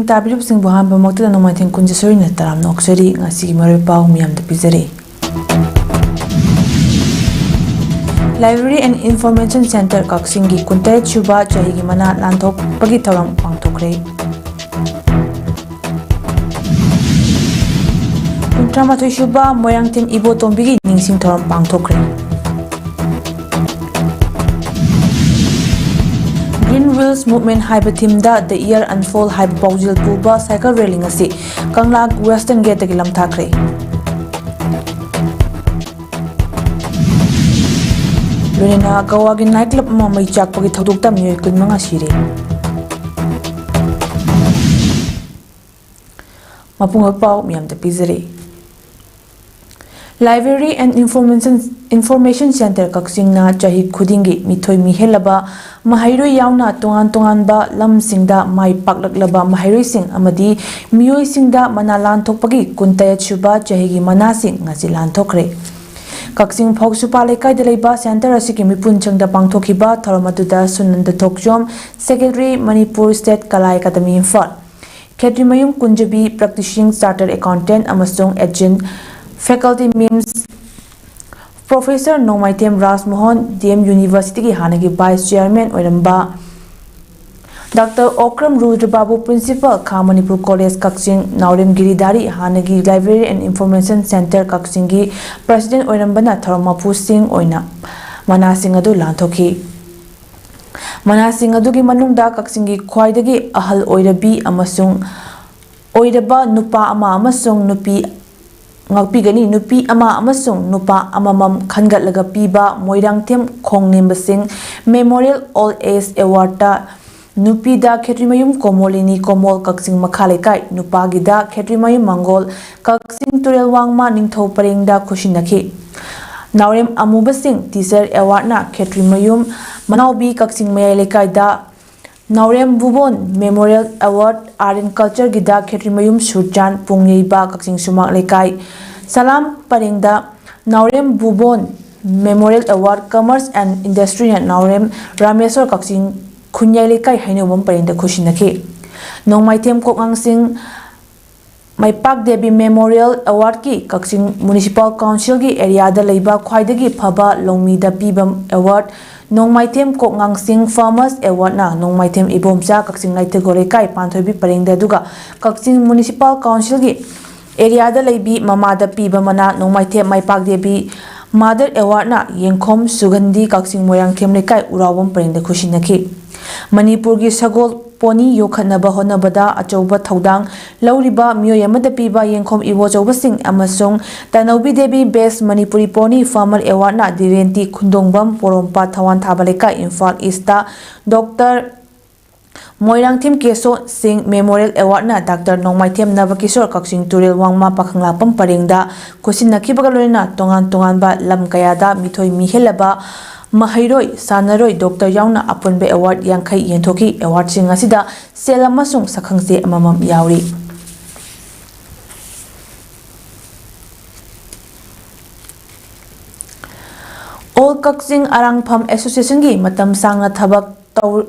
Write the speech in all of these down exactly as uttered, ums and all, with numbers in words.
ꯇꯥꯕꯤꯔꯤꯕꯁꯤꯡꯕꯨ ꯑꯍꯥꯟꯕꯃꯛꯇꯗ ꯅꯣꯡꯃꯥꯏꯊꯦꯝ ꯀꯨꯟꯖꯁꯣꯔꯤꯅ ꯇꯔꯥꯝꯅ ꯑꯣꯛꯆꯔꯤ꯫ ꯉꯁꯤꯒꯤ ꯃꯔꯨꯑꯣꯏ ꯄꯥꯎ ꯃꯤꯌꯥꯝꯗ ꯄꯤꯖꯔꯤ꯫ Library and Information Center ꯀꯛꯆꯤꯡꯒꯤ ꯀꯨꯟꯇꯔꯦꯠ ꯁꯨꯕ ꯆꯍꯤꯒꯤ ꯃꯅꯥ ꯂꯥꯟꯊꯣꯛꯄꯒꯤ ꯊꯧꯔꯝ ꯄꯥꯡꯊꯣꯛꯈ꯭ꯔꯦ꯫ ꯀꯨꯟꯊ꯭ꯔꯥ ꯃꯥꯊꯣꯏ ꯁꯨꯕ ꯃꯣꯏꯔꯥꯡꯊꯦꯝ ꯏꯕꯣꯇꯣꯝꯕꯤꯒꯤ ꯅꯤꯡꯁꯤꯡ ꯊꯧꯔꯝ ꯄꯥꯡꯊꯣꯛꯈ꯭ꯔꯦ꯫ Green Wheels Movement ꯍꯥꯏꯕ ꯊꯤꯝꯗ The Year Unfold ꯍꯥꯏꯕ ꯄꯥꯎꯖꯦꯜ ꯄꯨꯕ ꯁꯥꯏꯀꯜ ꯔꯦꯂꯤ ꯉꯁꯤ ꯀꯪꯂꯥ ꯋꯦꯁꯇꯔꯟ ꯒꯦꯠꯇꯒꯤ ꯂꯝꯊꯥꯈ꯭ꯔꯦ꯫ ꯂꯣꯏꯅꯅ ꯒꯋꯥꯒꯤ ꯅꯥꯏꯠ ꯀ꯭ꯂꯕ ꯑꯃ ꯃꯩ ꯆꯥꯛꯄꯒꯤ ꯊꯧꯗꯣꯛꯇ ꯃꯤꯑꯣꯏ ꯀꯨꯟꯃꯉꯥ ꯁꯤꯔꯦ꯫ ꯃꯄꯨꯡ ꯑꯣꯏꯕ ꯄꯥꯎ ꯃꯤꯌꯥꯝꯗ ꯄꯤꯖꯔꯤ꯫ Library and Information, Information Center ꯀꯛꯆꯤꯡꯅ ꯆꯍꯤ ꯈꯨꯗꯤꯡꯒꯤ ꯃꯤꯊꯣꯏ ꯃꯤꯍꯦꯜꯂꯕ ꯃꯍꯩꯔꯣꯏ ꯌꯥꯎꯅ ꯇꯣꯉꯥꯟ ꯇꯣꯉꯥꯟꯕ ꯂꯝꯁꯤꯡꯗ ꯃꯥꯏ ꯄꯥꯛꯂꯛꯂꯕ ꯃꯍꯩꯔꯣꯏꯁꯤꯡ ꯑꯃꯗꯤ ꯃꯤꯑꯣꯏꯁꯤꯡꯗ ꯃꯅꯥ ꯂꯥꯟꯊꯣꯛꯄꯒꯤ ꯀꯨꯟꯇꯔꯦꯠ ꯁꯨꯕ ꯆꯍꯤꯒꯤ ꯃꯅꯥꯁꯤꯡ ꯉꯁꯤ ꯂꯥꯟꯊꯣꯛꯈ꯭ꯔꯦ꯫ ꯀꯛꯆꯤꯡ ꯐꯧꯁꯨꯄꯥ ꯂꯩꯀꯥꯏꯗ ꯂꯩꯕ ꯁꯦꯟꯇꯔ ꯑꯁꯤꯒꯤ ꯃꯤꯄꯨꯟꯁꯪꯗ ꯄꯥꯡꯊꯣꯛꯈꯤꯕ ꯊꯧꯔꯝ ꯑꯗꯨꯗ ꯁꯨꯅꯟꯗ ꯊꯣꯛꯆꯣꯝ, Secretary, Manipur State Kala Academy, Imphal, ꯈꯦꯇ꯭ꯔꯤꯃꯌꯨꯝ ꯀꯨꯟꯖꯕꯤ, Practicing Chartered Accountant ꯑꯃꯁꯨꯡ Adjunct Faculty, MIMS, Professor ꯅꯣꯡꯃꯥꯏꯊꯦꯝ ꯔꯥꯖꯃꯣꯍꯟ, D M Universityꯒꯤ ꯍꯥꯟꯅꯒꯤ Vice Chairman ꯑꯣꯏꯔꯝꯕ Doctor ꯑꯣꯀ꯭ꯔꯝ ꯔꯨꯗ꯭ꯔꯕꯥꯕꯨ, Principal, ꯈꯥ ꯃꯅꯤꯄꯨꯔ College ꯀꯛꯆꯤꯡ, ꯅꯥꯎꯔꯦꯝ ꯒꯤꯔꯤꯙꯥꯔꯤ, ꯍꯥꯟꯅꯒꯤ Library and Information Center ꯀꯛꯆꯤꯡꯒꯤ President ꯑꯣꯏꯔꯝꯕꯅ ꯊꯧꯔꯝ ꯃꯄꯨꯁꯤꯡ ꯑꯣꯏꯅ ꯃꯅꯥꯁꯤꯡ ꯑꯗꯨ ꯂꯥꯟꯊꯣꯛꯈꯤ꯫ ꯃꯅꯥꯁꯤꯡ ꯑꯗꯨꯒꯤ ꯃꯅꯨꯡꯗ ꯀꯛꯆꯤꯡꯒꯤ ꯈ꯭ꯋꯥꯏꯗꯒꯤ ꯑꯍꯜ ꯑꯣꯏꯔꯕꯤ ꯑꯃꯁꯨꯡ ꯑꯣꯏꯔꯕ ꯅꯨꯄꯥ ꯑꯃ ꯑꯃꯁꯨꯡ ꯅꯨꯄꯤ ꯉꯥꯛꯄꯤꯒꯅꯤ꯫ ꯅꯨꯄꯤ ꯑꯃ ꯑꯃꯁꯨꯡ ꯅꯨꯄꯥ ꯑꯃꯃꯝ ꯈꯟꯒꯠꯂꯒ ꯄꯤꯕ ꯃꯣꯏꯔꯥꯡꯊꯦꯝ ꯈꯣꯡꯅꯦꯝꯕꯁꯤꯡ Memorial Old Age Awardꯇ ꯅꯨꯄꯤꯗ ꯈꯦꯇ꯭ꯔꯤꯃꯌꯨꯝ ꯀꯣꯃꯣꯂꯤꯅꯤ ꯀꯣꯃꯣꯜ, ꯀꯛꯆꯤꯡ ꯃꯈꯥ ꯂꯩꯀꯥꯏ, ꯅꯨꯄꯥꯒꯤꯗ ꯈꯦꯇ꯭ꯔꯤꯃꯌꯨꯝ ꯃꯪꯒꯣꯜ, ꯀꯛꯆꯤꯡ ꯇꯨꯔꯦꯜ ꯋꯥꯡꯃ ꯅꯤꯡꯊꯧ ꯄꯔꯦꯡꯗ ꯈꯨꯠꯁꯤꯟꯅꯈꯤ꯫ ꯅꯥꯎꯔꯦꯝ ꯑꯃꯨꯕꯁꯤꯡ Teacher Awardꯅ ꯈꯦꯇ꯭ꯔꯤꯃꯌꯨꯝ ꯃꯅꯥꯎꯕꯤ, ꯀꯛꯆꯤꯡ ꯃꯌꯥꯏ ꯂꯩꯀꯥꯏꯗ ꯅꯥꯎꯔꯦꯝ ꯕꯨꯕꯣꯟ Memorial Award Art and Cultureꯒꯤꯗ ꯈꯦꯇ꯭ꯔꯤꯃꯌꯨꯝ ꯁꯨꯔꯆꯥꯟ, ꯄꯨꯡꯌꯩꯕ, ꯀꯛꯆꯤꯡ ꯁꯨꯃꯥꯡ ꯂꯩꯀꯥꯏ, ꯁꯂꯥꯝ ꯄꯔꯦꯡꯗ ꯅꯥꯎꯔꯦꯝ ꯕꯨꯕꯣꯟ Memorial Award Commerce and Industryꯅ ꯅꯥꯎꯔꯦꯝ ꯔꯥꯃꯦꯁꯣꯔ, ꯀꯛꯆꯤꯡ ꯈꯨꯟꯌꯥꯏ ꯂꯩꯀꯥꯏ, ꯍꯩꯅꯧꯕꯝ ꯄꯔꯦꯡꯗ ꯈꯨꯠꯁꯤꯟꯅꯈꯤ꯫ ꯅꯣꯡꯃꯥꯏꯊꯦꯝ ꯀꯣꯛꯉꯥꯡꯁꯤꯡ ꯃꯥꯏꯄꯥꯛ ꯗꯦꯕꯤ ꯃꯦꯃꯣꯔꯤꯌꯦꯜ ꯑꯦꯋꯥꯔꯗꯀꯤ ꯀꯛꯆꯤꯡ ꯃ꯭ꯌꯨꯅꯤꯁꯤꯄꯥꯜ ꯀꯥꯎꯟꯁꯤꯜꯒꯤ ꯑꯦꯔꯤꯌꯥꯗ ꯂꯩꯕ ꯈ꯭ꯋꯥꯏꯗꯒꯤ ꯐꯕ ꯂꯧꯃꯤꯗ ꯄꯤꯕ ꯑꯦꯋꯥꯔꯗ, ꯅꯣꯡꯃꯥꯏꯊꯦꯝ ꯀꯣꯛꯉꯥꯡꯁꯤꯡ ꯐꯥꯔꯃꯔꯁ ꯑꯦꯋꯥꯔꯗꯅ ꯅꯣꯡꯃꯥꯏꯊꯦꯝ ꯏꯕꯣꯝꯆꯥ ꯀꯛꯆꯤꯡ ꯂꯥꯏꯊꯒꯣ ꯂꯩꯀꯥꯏ ꯄꯥꯟꯊꯣꯏꯕꯤ ꯄꯔꯦꯡꯗ, ꯑꯗꯨꯒ ꯀꯛꯆꯤꯡ ꯃ꯭ꯌꯨꯅꯤꯁꯤꯄꯥꯜ ꯀꯥꯎꯟꯁꯤꯜꯒꯤ ꯑꯦꯔꯤꯌꯥꯗ ꯂꯩꯕꯤ ꯃꯃꯥꯗ ꯄꯤꯕ ꯃꯅꯥ ꯅꯣꯡꯃꯥꯏꯊꯦꯝ ꯃꯥꯏꯄꯥꯛ ꯗꯦꯕꯤ ꯃꯥꯗꯔ ꯑꯦꯋꯥꯔꯗꯅ ꯌꯦꯡꯈꯣꯝ ꯁꯨꯒꯟꯗꯤ ꯀꯛꯆꯤꯡ ꯃꯣꯏꯔꯥꯡꯊꯦꯝ ꯂꯩꯀꯥꯏ ꯎꯔꯥꯎꯕꯝ ꯄꯔꯦꯡꯗ ꯈꯨꯠꯁꯤꯟꯅꯈꯤ꯫ ꯃꯅꯤꯄꯨꯔꯒꯤ ꯁꯒꯣꯜ ꯄꯣꯅꯤ ꯌꯣꯛꯈꯠꯅꯕ ꯍꯣꯠꯅꯕꯗ ꯑꯆꯧꯕ ꯊꯧꯗꯥꯡ ꯂꯧꯔꯤꯕ ꯃꯤꯑꯣꯏ ꯑꯃꯗ ꯄꯤꯕ ꯌꯦꯡꯈꯣꯝ ꯏꯕꯣꯆꯧꯕꯁꯤꯡ ꯑꯃꯁꯨꯡ ꯇꯅꯧꯕꯤ ꯗꯦꯕꯤ ꯕꯦꯁ ꯃꯅꯤꯄꯨꯔꯤ ꯄꯣꯅꯤ ꯐꯥꯔꯃꯔ ꯑꯦꯋꯥꯔꯗꯅ ꯗꯤꯔꯦꯟꯇꯤ ꯈꯨꯟꯗꯣꯡꯕꯝ ꯄꯣꯔꯣꯝꯄꯥꯠ ꯊꯋꯥꯟ ꯊꯥꯕ ꯂꯩꯀꯥꯏ ꯏꯝꯐꯥꯜ ꯏꯁꯇ ꯗꯣꯛꯇꯔ ꯃꯣꯏꯔꯥꯡꯊꯦꯝ ꯀꯦꯁꯣ ꯁꯤꯡ ꯃꯦꯃꯣꯔꯤꯌꯦꯜ ꯑꯦꯋꯥꯔꯗꯅ ꯗꯥꯛꯇꯔ ꯅꯣꯡꯃꯥꯏꯊꯦꯝ ꯅꯕꯀꯤꯁꯣꯔ ꯀꯛꯆꯤꯡ ꯇꯨꯔꯦꯜ ꯋꯥꯡꯃ ꯄꯥꯈꯪꯂꯥꯛꯄꯝ ꯄꯔꯦꯡꯗ ꯈꯨꯠꯁꯤꯟꯅꯈꯤꯕꯒ ꯂꯣꯏꯅꯅ ꯇꯣꯉꯥꯟ ꯇꯣꯉꯥꯟꯕ ꯂꯝ ꯀꯌꯥꯗ ꯃꯤꯊꯣꯏ ꯃꯤꯍꯦꯜꯂꯕ ꯃꯍꯩꯔꯣꯏ, ꯁꯥꯟꯅꯔꯣꯏ, ꯗꯣꯛꯇꯔ ꯌꯥꯎꯅ ꯑꯄꯨꯟꯕ ꯑꯦꯋꯥꯔꯗ ꯌꯥꯡꯈꯩ ꯌꯦꯟꯊꯣꯛꯈꯤ꯫ ꯑꯦꯋꯥꯔꯗꯁꯤꯡ ꯑꯁꯤꯗ ꯁꯦꯜ ꯑꯃꯁꯨꯡ ꯁꯛꯈꯪꯆꯦ ꯑꯃꯃꯝ ꯌꯥꯎꯔꯤ꯫ ꯑꯣꯜ ꯀꯛꯆꯤꯡ ꯑꯔꯥꯡꯐꯝ ꯑꯦꯁꯣꯁꯤꯌꯦꯁꯟꯒꯤ ꯃꯇꯝ ꯁꯥꯡꯅ ꯊꯕꯛ ꯇꯧ-,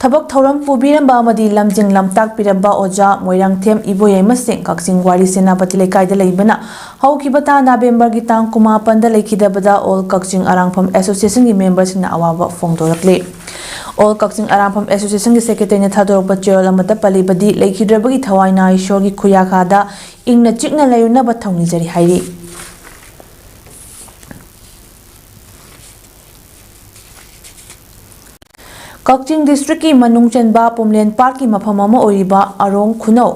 ꯊꯕꯛ ꯊꯧꯔꯝ ꯄꯨꯕꯤꯔꯝꯕ ꯑꯃꯗꯤ ꯂꯝꯖꯤꯡ ꯂꯝꯇꯥꯛꯄꯤꯔꯝꯕ ꯑꯣꯖꯥ ꯃꯣꯏꯔꯥꯡꯊꯦꯝ ꯏꯕꯣꯌꯥꯏꯃꯁꯤꯡ ꯀꯛꯆꯤꯡ ꯋꯥꯔꯤ ꯁꯦꯅꯥꯄꯇꯤ ꯂꯩꯀꯥꯏꯗ ꯂꯩꯕꯅ ꯍꯧꯈꯤꯕ ꯊꯥ ꯅꯕꯦꯝꯕꯔꯒꯤ ꯇꯥꯡ ꯀꯨꯟꯃꯥꯄꯟꯗ ꯂꯩꯈꯤꯗꯕꯗ ꯑꯣꯜ ꯀꯛꯆꯤꯡ ꯑꯔꯥꯡꯐꯝ ꯑꯦꯁꯣꯁꯤꯌꯦꯁꯟꯒꯤ ꯃꯦꯝꯕꯔꯁꯤꯡꯅ ꯑꯋꯥꯕ ꯐꯣꯡꯗꯣꯔꯛꯂꯤ꯫ ꯑꯣꯜ ꯀꯛꯆꯤꯡ ꯑꯔꯥꯡꯐꯝ ꯑꯦꯁꯣꯁꯤꯌꯦꯁꯟꯒꯤ ꯁꯦꯀ꯭ꯔꯦꯇꯔꯤꯅ ꯊꯥꯗꯣꯔꯛꯄ ꯆꯦꯔꯣꯜ ꯑꯃꯗ ꯄꯜꯂꯤꯕꯗꯤ, ꯂꯩꯈꯤꯗ꯭ꯔꯕꯒꯤ ꯊꯋꯥꯏꯅ ꯏꯁꯣꯔꯒꯤ ꯈꯨꯌꯥꯈꯥꯗ ꯏꯪꯅ ꯆꯤꯛꯅ ꯂꯩꯔꯨꯅꯕ ꯊꯧꯅꯤꯖꯔꯤ ꯍꯥꯏꯔꯤ꯫ ꯀꯛꯆꯤꯡ ꯗꯤꯁꯇ꯭ꯔꯤꯛꯀꯤ ꯃꯅꯨꯡ ꯆꯟꯕ ꯄꯨꯝꯂꯦꯟ ꯄꯥꯠꯀꯤ ꯃꯐꯝ ꯑꯃ ꯑꯣꯏꯔꯤꯕ ꯑꯔꯣꯡ ꯈꯨꯅꯧ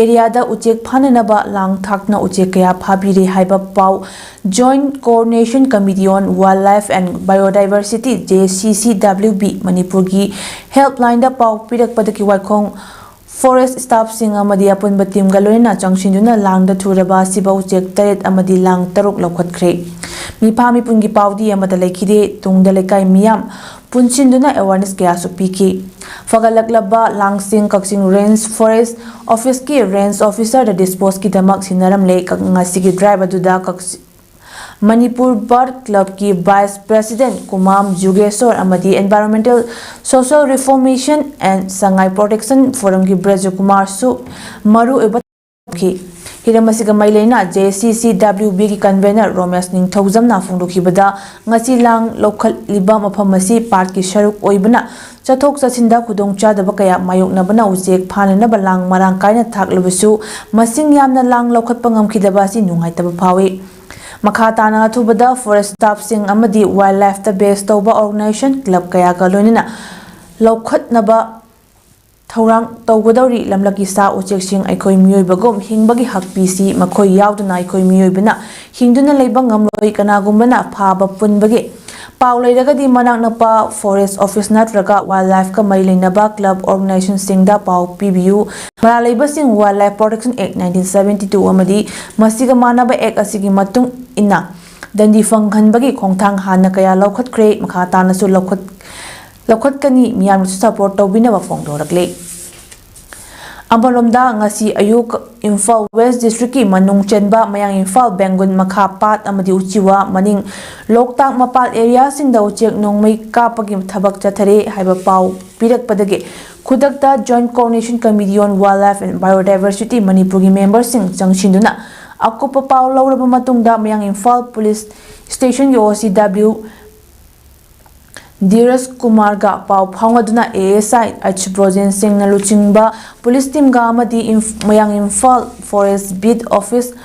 ꯑꯦꯔꯤꯌꯥꯗ ꯎꯆꯦꯛ ꯐꯥꯅꯅꯕ ꯂꯥꯡ ꯊꯥꯛꯇꯨꯅ ꯎꯆꯦꯛ ꯀꯌꯥ ꯐꯥꯕꯤꯔꯦ ꯍꯥꯏꯕ ꯄꯥꯎ Joint Coordination Committee on Wildlife and Biodiversity, J C C W B, ꯃꯅꯤꯄꯨꯔꯒꯤ ꯍꯦꯜꯞꯂꯥꯏꯟꯗ ꯄꯥꯎ ꯄꯤꯔꯛꯄꯗꯒꯤ ꯋꯥꯏꯈꯣꯡ ꯐꯣꯔꯦꯁ ꯁ꯭ꯇꯥꯐꯁꯤꯡ ꯑꯃꯗꯤ ꯑꯄꯨꯟꯕ ꯇꯤꯝꯒ ꯂꯣꯏꯅꯅ ꯆꯪꯁꯤꯟꯗꯨꯅ ꯂꯥꯡꯗ ꯊꯨꯔꯕ ꯑꯁꯤꯕ ꯎꯆꯦꯛ ꯇꯔꯦꯠ ꯑꯃꯗꯤ ꯂꯥꯡ ꯇꯔꯨꯛ ꯂꯧꯈꯠꯈ꯭ꯔꯦ꯫ ꯃꯤꯐꯥ ꯃꯤꯄꯨꯟꯒꯤ ꯄꯥꯎꯗꯤ ꯑꯃꯠꯇ ꯂꯩꯈꯤꯗꯦ꯫ ꯇꯨꯡꯗ ꯂꯩꯀꯥꯏ ꯃꯤꯌꯥꯝ ꯄꯨꯟꯁꯤꯟꯗꯨꯅ ꯑꯦꯋꯥꯔꯅꯦꯁ ꯀꯌꯥꯁꯨ ꯄꯤꯈꯤ꯫ ꯐꯒꯠꯂꯛꯂꯕ ꯂꯥꯡꯁꯤꯡ ꯀꯛꯆꯤꯡ ꯔꯦꯟꯖ ꯐꯣꯔꯦꯁ ꯑꯣꯐꯤꯁꯀꯤ ꯔꯦꯟꯖ ꯑꯣꯐꯤꯁꯔꯗ ꯗꯤꯁꯄꯣꯖꯀꯤꯗꯃꯛ ꯁꯤꯟꯅꯔꯝꯂꯦ꯫ ꯀꯛ-, ꯉꯁꯤꯒꯤ ꯗ꯭ꯔꯥꯏꯚ ꯑꯗꯨꯗ ꯀꯛꯆ-, ꯃꯅꯤꯄꯨꯔ ꯕꯥꯔꯗ ꯀ꯭ꯂꯕꯀꯤ ꯚꯥꯏꯁ ꯄ꯭ꯔꯦꯁꯤꯗꯦꯟꯠ ꯀꯨꯃꯥꯝ ꯖꯨꯒꯦꯁꯣꯔ ꯑꯃꯗꯤ Environmental Social Reformation and Sangai Protection Forumꯒꯤ ꯕ꯭ꯔꯖꯀꯨꯃꯥꯔꯁꯨ ꯃꯔꯨꯑꯣꯏꯕ ꯇꯧꯈꯤ꯫ ꯍꯤꯔꯝ ꯑꯁꯤꯒ ꯃꯔꯤ ꯂꯩꯅꯅ JCCWBꯒꯤ ꯀꯟꯚꯦꯅꯔ ꯔꯣꯃꯦꯁ ꯅꯤꯡꯊꯧꯖꯝꯅ ꯐꯣꯡꯗꯣꯛꯈꯤꯕꯗ, ꯉꯁꯤ ꯂꯥꯡ ꯂꯧꯈꯠꯂꯤꯕ ꯃꯐꯝ ꯑꯁꯤ ꯄꯥꯠꯀꯤ ꯁꯔꯨꯛ ꯑꯣꯏꯕꯅ ꯆꯠꯊꯣꯛ ꯆꯠꯁꯤꯟꯗ ꯈꯨꯗꯣꯡꯆꯥꯗꯕ ꯀꯌꯥ ꯃꯥꯌꯣꯛꯅꯕꯅ ꯎꯆꯦꯛ ꯐꯥꯅꯅꯕ ꯂꯥꯡ ꯃꯔꯥꯡ ꯀꯥꯏꯅ ꯊꯥꯛꯂꯕꯁꯨ ꯃꯁꯤꯡ ꯌꯥꯝꯅ ꯂꯥꯡ ꯂꯧꯈꯠꯄ ꯉꯝꯈꯤꯗꯕ ꯑꯁꯤ ꯅꯨꯡꯉꯥꯏꯇꯕ ꯐꯥꯎꯏ꯫ ꯃꯈꯥ ꯇꯥꯅ ꯑꯊꯨꯕꯗ ꯐꯣꯔꯦꯁ ꯁ꯭ꯇꯥꯐꯁꯤꯡ ꯑꯃꯗꯤ ꯋꯥꯏꯜꯗ ꯂꯥꯏꯐꯇ ꯕꯦꯖ ꯇꯧꯕ ꯑꯣꯔꯒꯅꯥꯏꯖꯦꯁꯟ ꯀ꯭ꯂꯕ ꯀꯌꯥꯒ ꯂꯣꯏꯅꯅ ꯂꯧꯈꯠꯅꯕ ꯊꯧꯔꯥꯡ ꯇꯧꯒꯗꯧꯔꯤ꯫ ꯂꯝꯂꯛꯀꯤ ꯁꯥ ꯎꯆꯦꯛꯁꯤꯡ ꯑꯩꯈꯣꯏ ꯃꯤꯑꯣꯏꯕꯒꯨꯝ ꯍꯤꯡꯕꯒꯤ ꯍꯛ ꯄꯤꯁꯤ꯫ ꯃꯈꯣꯏ ꯌꯥꯎꯗꯅ ꯑꯩꯈꯣꯏ ꯃꯤꯑꯣꯏꯕꯅ ꯍꯤꯡꯗꯨꯅ ꯂꯩꯕ ꯉꯝꯂꯣꯏ꯫ ꯀꯅꯥꯒꯨꯝꯕꯅ ꯐꯥꯕ ꯄꯨꯟꯕꯒꯤ ꯄꯥꯎ ꯂꯩꯔꯒꯗꯤ ꯃꯅꯥꯛ ꯅꯛꯄ ꯐꯣꯔꯦꯁ ꯑꯣꯐꯤꯁ ꯅꯠꯇ꯭ꯔꯒ ꯋꯥꯏꯜꯗ ꯂꯥꯏꯐꯀ ꯃꯔꯤ ꯂꯩꯅꯕ ꯀ꯭ꯂꯕ ꯑꯣꯔꯒꯅꯥꯏꯖꯦꯁꯟꯁꯤꯡꯗ ꯄꯥꯎ ꯄꯤꯕꯤꯌꯨ꯫ ꯃꯔꯥꯜ ꯂꯩꯕꯁꯤꯡ ꯋꯥꯏꯜꯗ ꯂꯥꯏꯐ ꯄ꯭ꯔꯣꯇꯦꯛꯁꯟ ꯑꯦꯛ ꯅꯥꯏꯟꯇꯤꯟ ꯁꯚꯦꯟꯇꯤ ꯇꯨ ꯑꯃꯗꯤ ꯃꯁꯤꯒ ꯃꯥꯟꯅꯕ ꯑꯦꯛ ꯑꯁꯤꯒꯤ ꯃꯇꯨꯡ ꯏꯟꯅ ꯗꯟꯗꯤ ꯐꯪꯍꯟꯕꯒꯤ ꯈꯣꯡꯊꯥꯡ ꯍꯥꯟꯅ ꯀꯌꯥ ꯂꯧꯈꯠꯈ꯭ꯔꯦ, ꯃꯈꯥ ꯇꯥꯅꯁꯨ ꯂꯧꯈꯠ-, ꯂꯧꯈꯠꯀꯅꯤ꯫ ꯃꯤꯌꯥꯝꯅꯁꯨ ꯁꯄꯣꯔꯠ ꯇꯧꯕꯤꯅꯕ ꯐꯣꯡꯗꯣꯔꯛꯂꯤ꯫ ꯑꯃꯔꯣꯝꯗ, ꯉꯁꯤ ꯑꯌꯨꯛ ꯏꯝꯐꯥꯜ ꯋꯦꯁ ꯗꯤꯁꯇ꯭ꯔꯤꯛꯀꯤ ꯃꯅꯨꯡ ꯆꯟꯕ ꯃꯌꯥꯡ ꯏꯝꯐꯥꯜ, ꯕꯦꯡꯒꯨꯟ, ꯃꯈꯥ ꯄꯥꯠ ꯑꯃꯗꯤ ꯎꯆꯤꯋꯥ ꯃꯅꯤꯡ ꯂꯣꯛꯇꯥꯛ ꯃꯄꯥꯜ ꯑꯦꯔꯤꯌꯥꯁꯤꯡꯗ ꯎꯆꯦꯛ ꯅꯣꯡꯃꯩ ꯀꯥꯞꯄꯒꯤ ꯊꯕꯛ ꯆꯠꯊꯔꯦ ꯍꯥꯏꯕ ꯄꯥꯎ ꯄꯤꯔꯛꯄꯗꯒꯤ ꯈꯨꯗꯛꯇ Joint Coordination Committee on Wildlife and Biodiversity ꯃꯅꯤꯄꯨꯔꯒꯤ ꯃꯦꯝꯕꯔꯁꯤꯡ ꯆꯪꯁꯤꯟꯗꯨꯅ ꯑꯀꯨꯞꯄ ꯄꯥꯎ ꯂꯧꯔꯕ ꯃꯇꯨꯡꯗ ꯃꯌꯥꯡ ꯏꯝꯐꯥꯜ ꯄꯨꯂꯤꯁ ꯁ꯭ꯇꯦꯁꯟꯒꯤ OC W ꯙꯤꯔꯖ ꯀꯨꯃꯥꯔꯒ ꯄꯥꯎ ꯐꯥꯎꯅꯗꯨꯅ ASI ꯑꯩꯆ ꯕ꯭ꯔꯣꯖꯦꯟ ꯁꯤꯡꯅ ꯂꯨꯆꯤꯡꯕ ꯄꯨꯂꯤꯁ ꯇꯤꯝꯒ ꯑꯃꯗꯤ ꯏꯝꯐ-, ꯃꯌꯥꯡ ꯏꯝꯐꯥꯜ ꯐꯣꯔꯦꯁ ꯕꯤꯠ ꯑꯣꯐꯤꯁ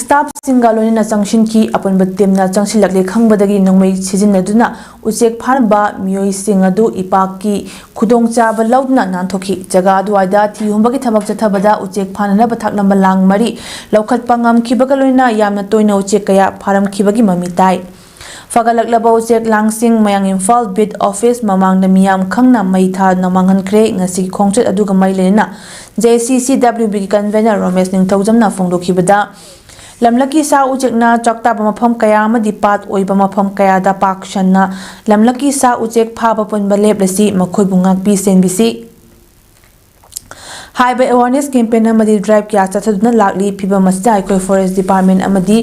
ꯁ꯭ꯇꯥꯐꯁꯤꯡꯒ ꯂꯣꯏꯅꯅ ꯆꯪꯁꯤꯟꯈꯤ꯫ ꯑꯄꯨꯟꯕ ꯇꯤꯝꯅ ꯆꯪꯁꯤꯜꯂꯛꯂꯦ ꯈꯪꯕꯗꯒꯤ ꯅꯣꯡꯃꯩ ꯁꯤꯖꯤꯟꯅꯗꯨꯅ ꯎꯆꯦꯛ ꯐꯥꯔꯝꯕ ꯃꯤꯑꯣꯏꯁꯤꯡ ꯑꯗꯨ ꯏꯄꯥꯛꯀꯤ ꯈꯨꯗꯣꯡꯆꯥꯕ ꯂꯧꯗꯨꯅ ꯅꯥꯟꯊꯣꯛꯈꯤ꯫ ꯖꯒꯥ ꯑꯗꯨꯋꯥꯏꯗ ꯊꯤ ꯍꯨꯝꯕꯒꯤ ꯊꯕꯛ ꯆꯠꯊꯕꯗ ꯎꯆꯦꯛ ꯐꯥꯅꯅꯕ ꯊꯛꯂꯝꯕ ꯂꯥꯡ ꯃꯔꯤ ꯂꯧꯈꯠꯄ ꯉꯝꯈꯤꯕꯒ ꯂꯣꯏꯅꯅ ꯌꯥꯝꯅ ꯇꯣꯏꯅ ꯎꯆꯦꯛ ꯀꯌꯥ ꯐꯥꯔꯝꯈꯤꯕꯒꯤ ꯃꯃꯤ ꯇꯥꯏ꯫ ꯐꯒꯠꯂꯛꯂꯕ ꯎꯆꯦꯛ ꯂꯥꯡꯁꯤꯡ ꯃꯌꯥꯡ ꯏꯝꯐꯥꯜ ꯕꯤꯠ ꯑꯣꯐꯤꯁ ꯃꯃꯥꯡꯗ ꯃꯤꯌꯥꯝ ꯈꯪꯅ ꯃꯩ ꯊꯥꯗꯨꯅ ꯃꯥꯡꯍꯟꯈ꯭ꯔꯦ꯫ ꯉꯁꯤꯒꯤ ꯈꯣꯡꯆꯠ ꯑꯗꯨꯒ ꯃꯔꯤ ꯂꯩꯅꯅ JCCWBꯒꯤ ꯀꯟꯚꯦꯅꯔ ꯔꯣꯃꯦꯁ ꯅꯤꯡꯊꯧꯖꯝꯅ ꯐꯣꯡꯗꯣꯛꯈꯤꯕꯗ, ꯂꯝꯂꯛꯀꯤ ꯁꯥ ꯎꯆꯦꯛꯅ ꯆꯥꯛꯇꯥꯕ ꯃꯐꯝ ꯀꯌꯥ ꯑꯃꯗꯤ ꯄꯥꯠ ꯑꯣꯏꯕ ꯃꯐꯝ ꯀꯌꯥꯗ ꯄꯥꯛ ꯁꯟꯅ ꯂꯝꯂꯛꯀꯤ ꯁꯥ ꯎꯆꯦꯛ ꯐꯥꯕ ꯄꯨꯟꯕ ꯂꯦꯞꯂꯁꯤ, ꯃꯈꯣꯏꯕꯨ ꯉꯥꯛꯄꯤ ꯁꯦꯟꯕꯤꯁꯤ꯫ ꯍꯥꯏꯕ ꯑꯦꯋꯥꯔꯅꯦꯁ ꯀꯦꯝꯄꯦꯟ ꯑꯃꯗꯤ ꯗ꯭ꯔꯥꯏꯕ ꯀꯌꯥ ꯆꯠꯊꯗꯨꯅ ꯂꯥꯛꯂꯤ꯫ ꯐꯤꯕꯝ ꯑꯁꯤꯗ ꯑꯩꯈꯣꯏ ꯐꯣꯔꯦꯁ ꯗꯤꯄꯥꯔꯠꯃꯦꯟ ꯑꯃꯗꯤ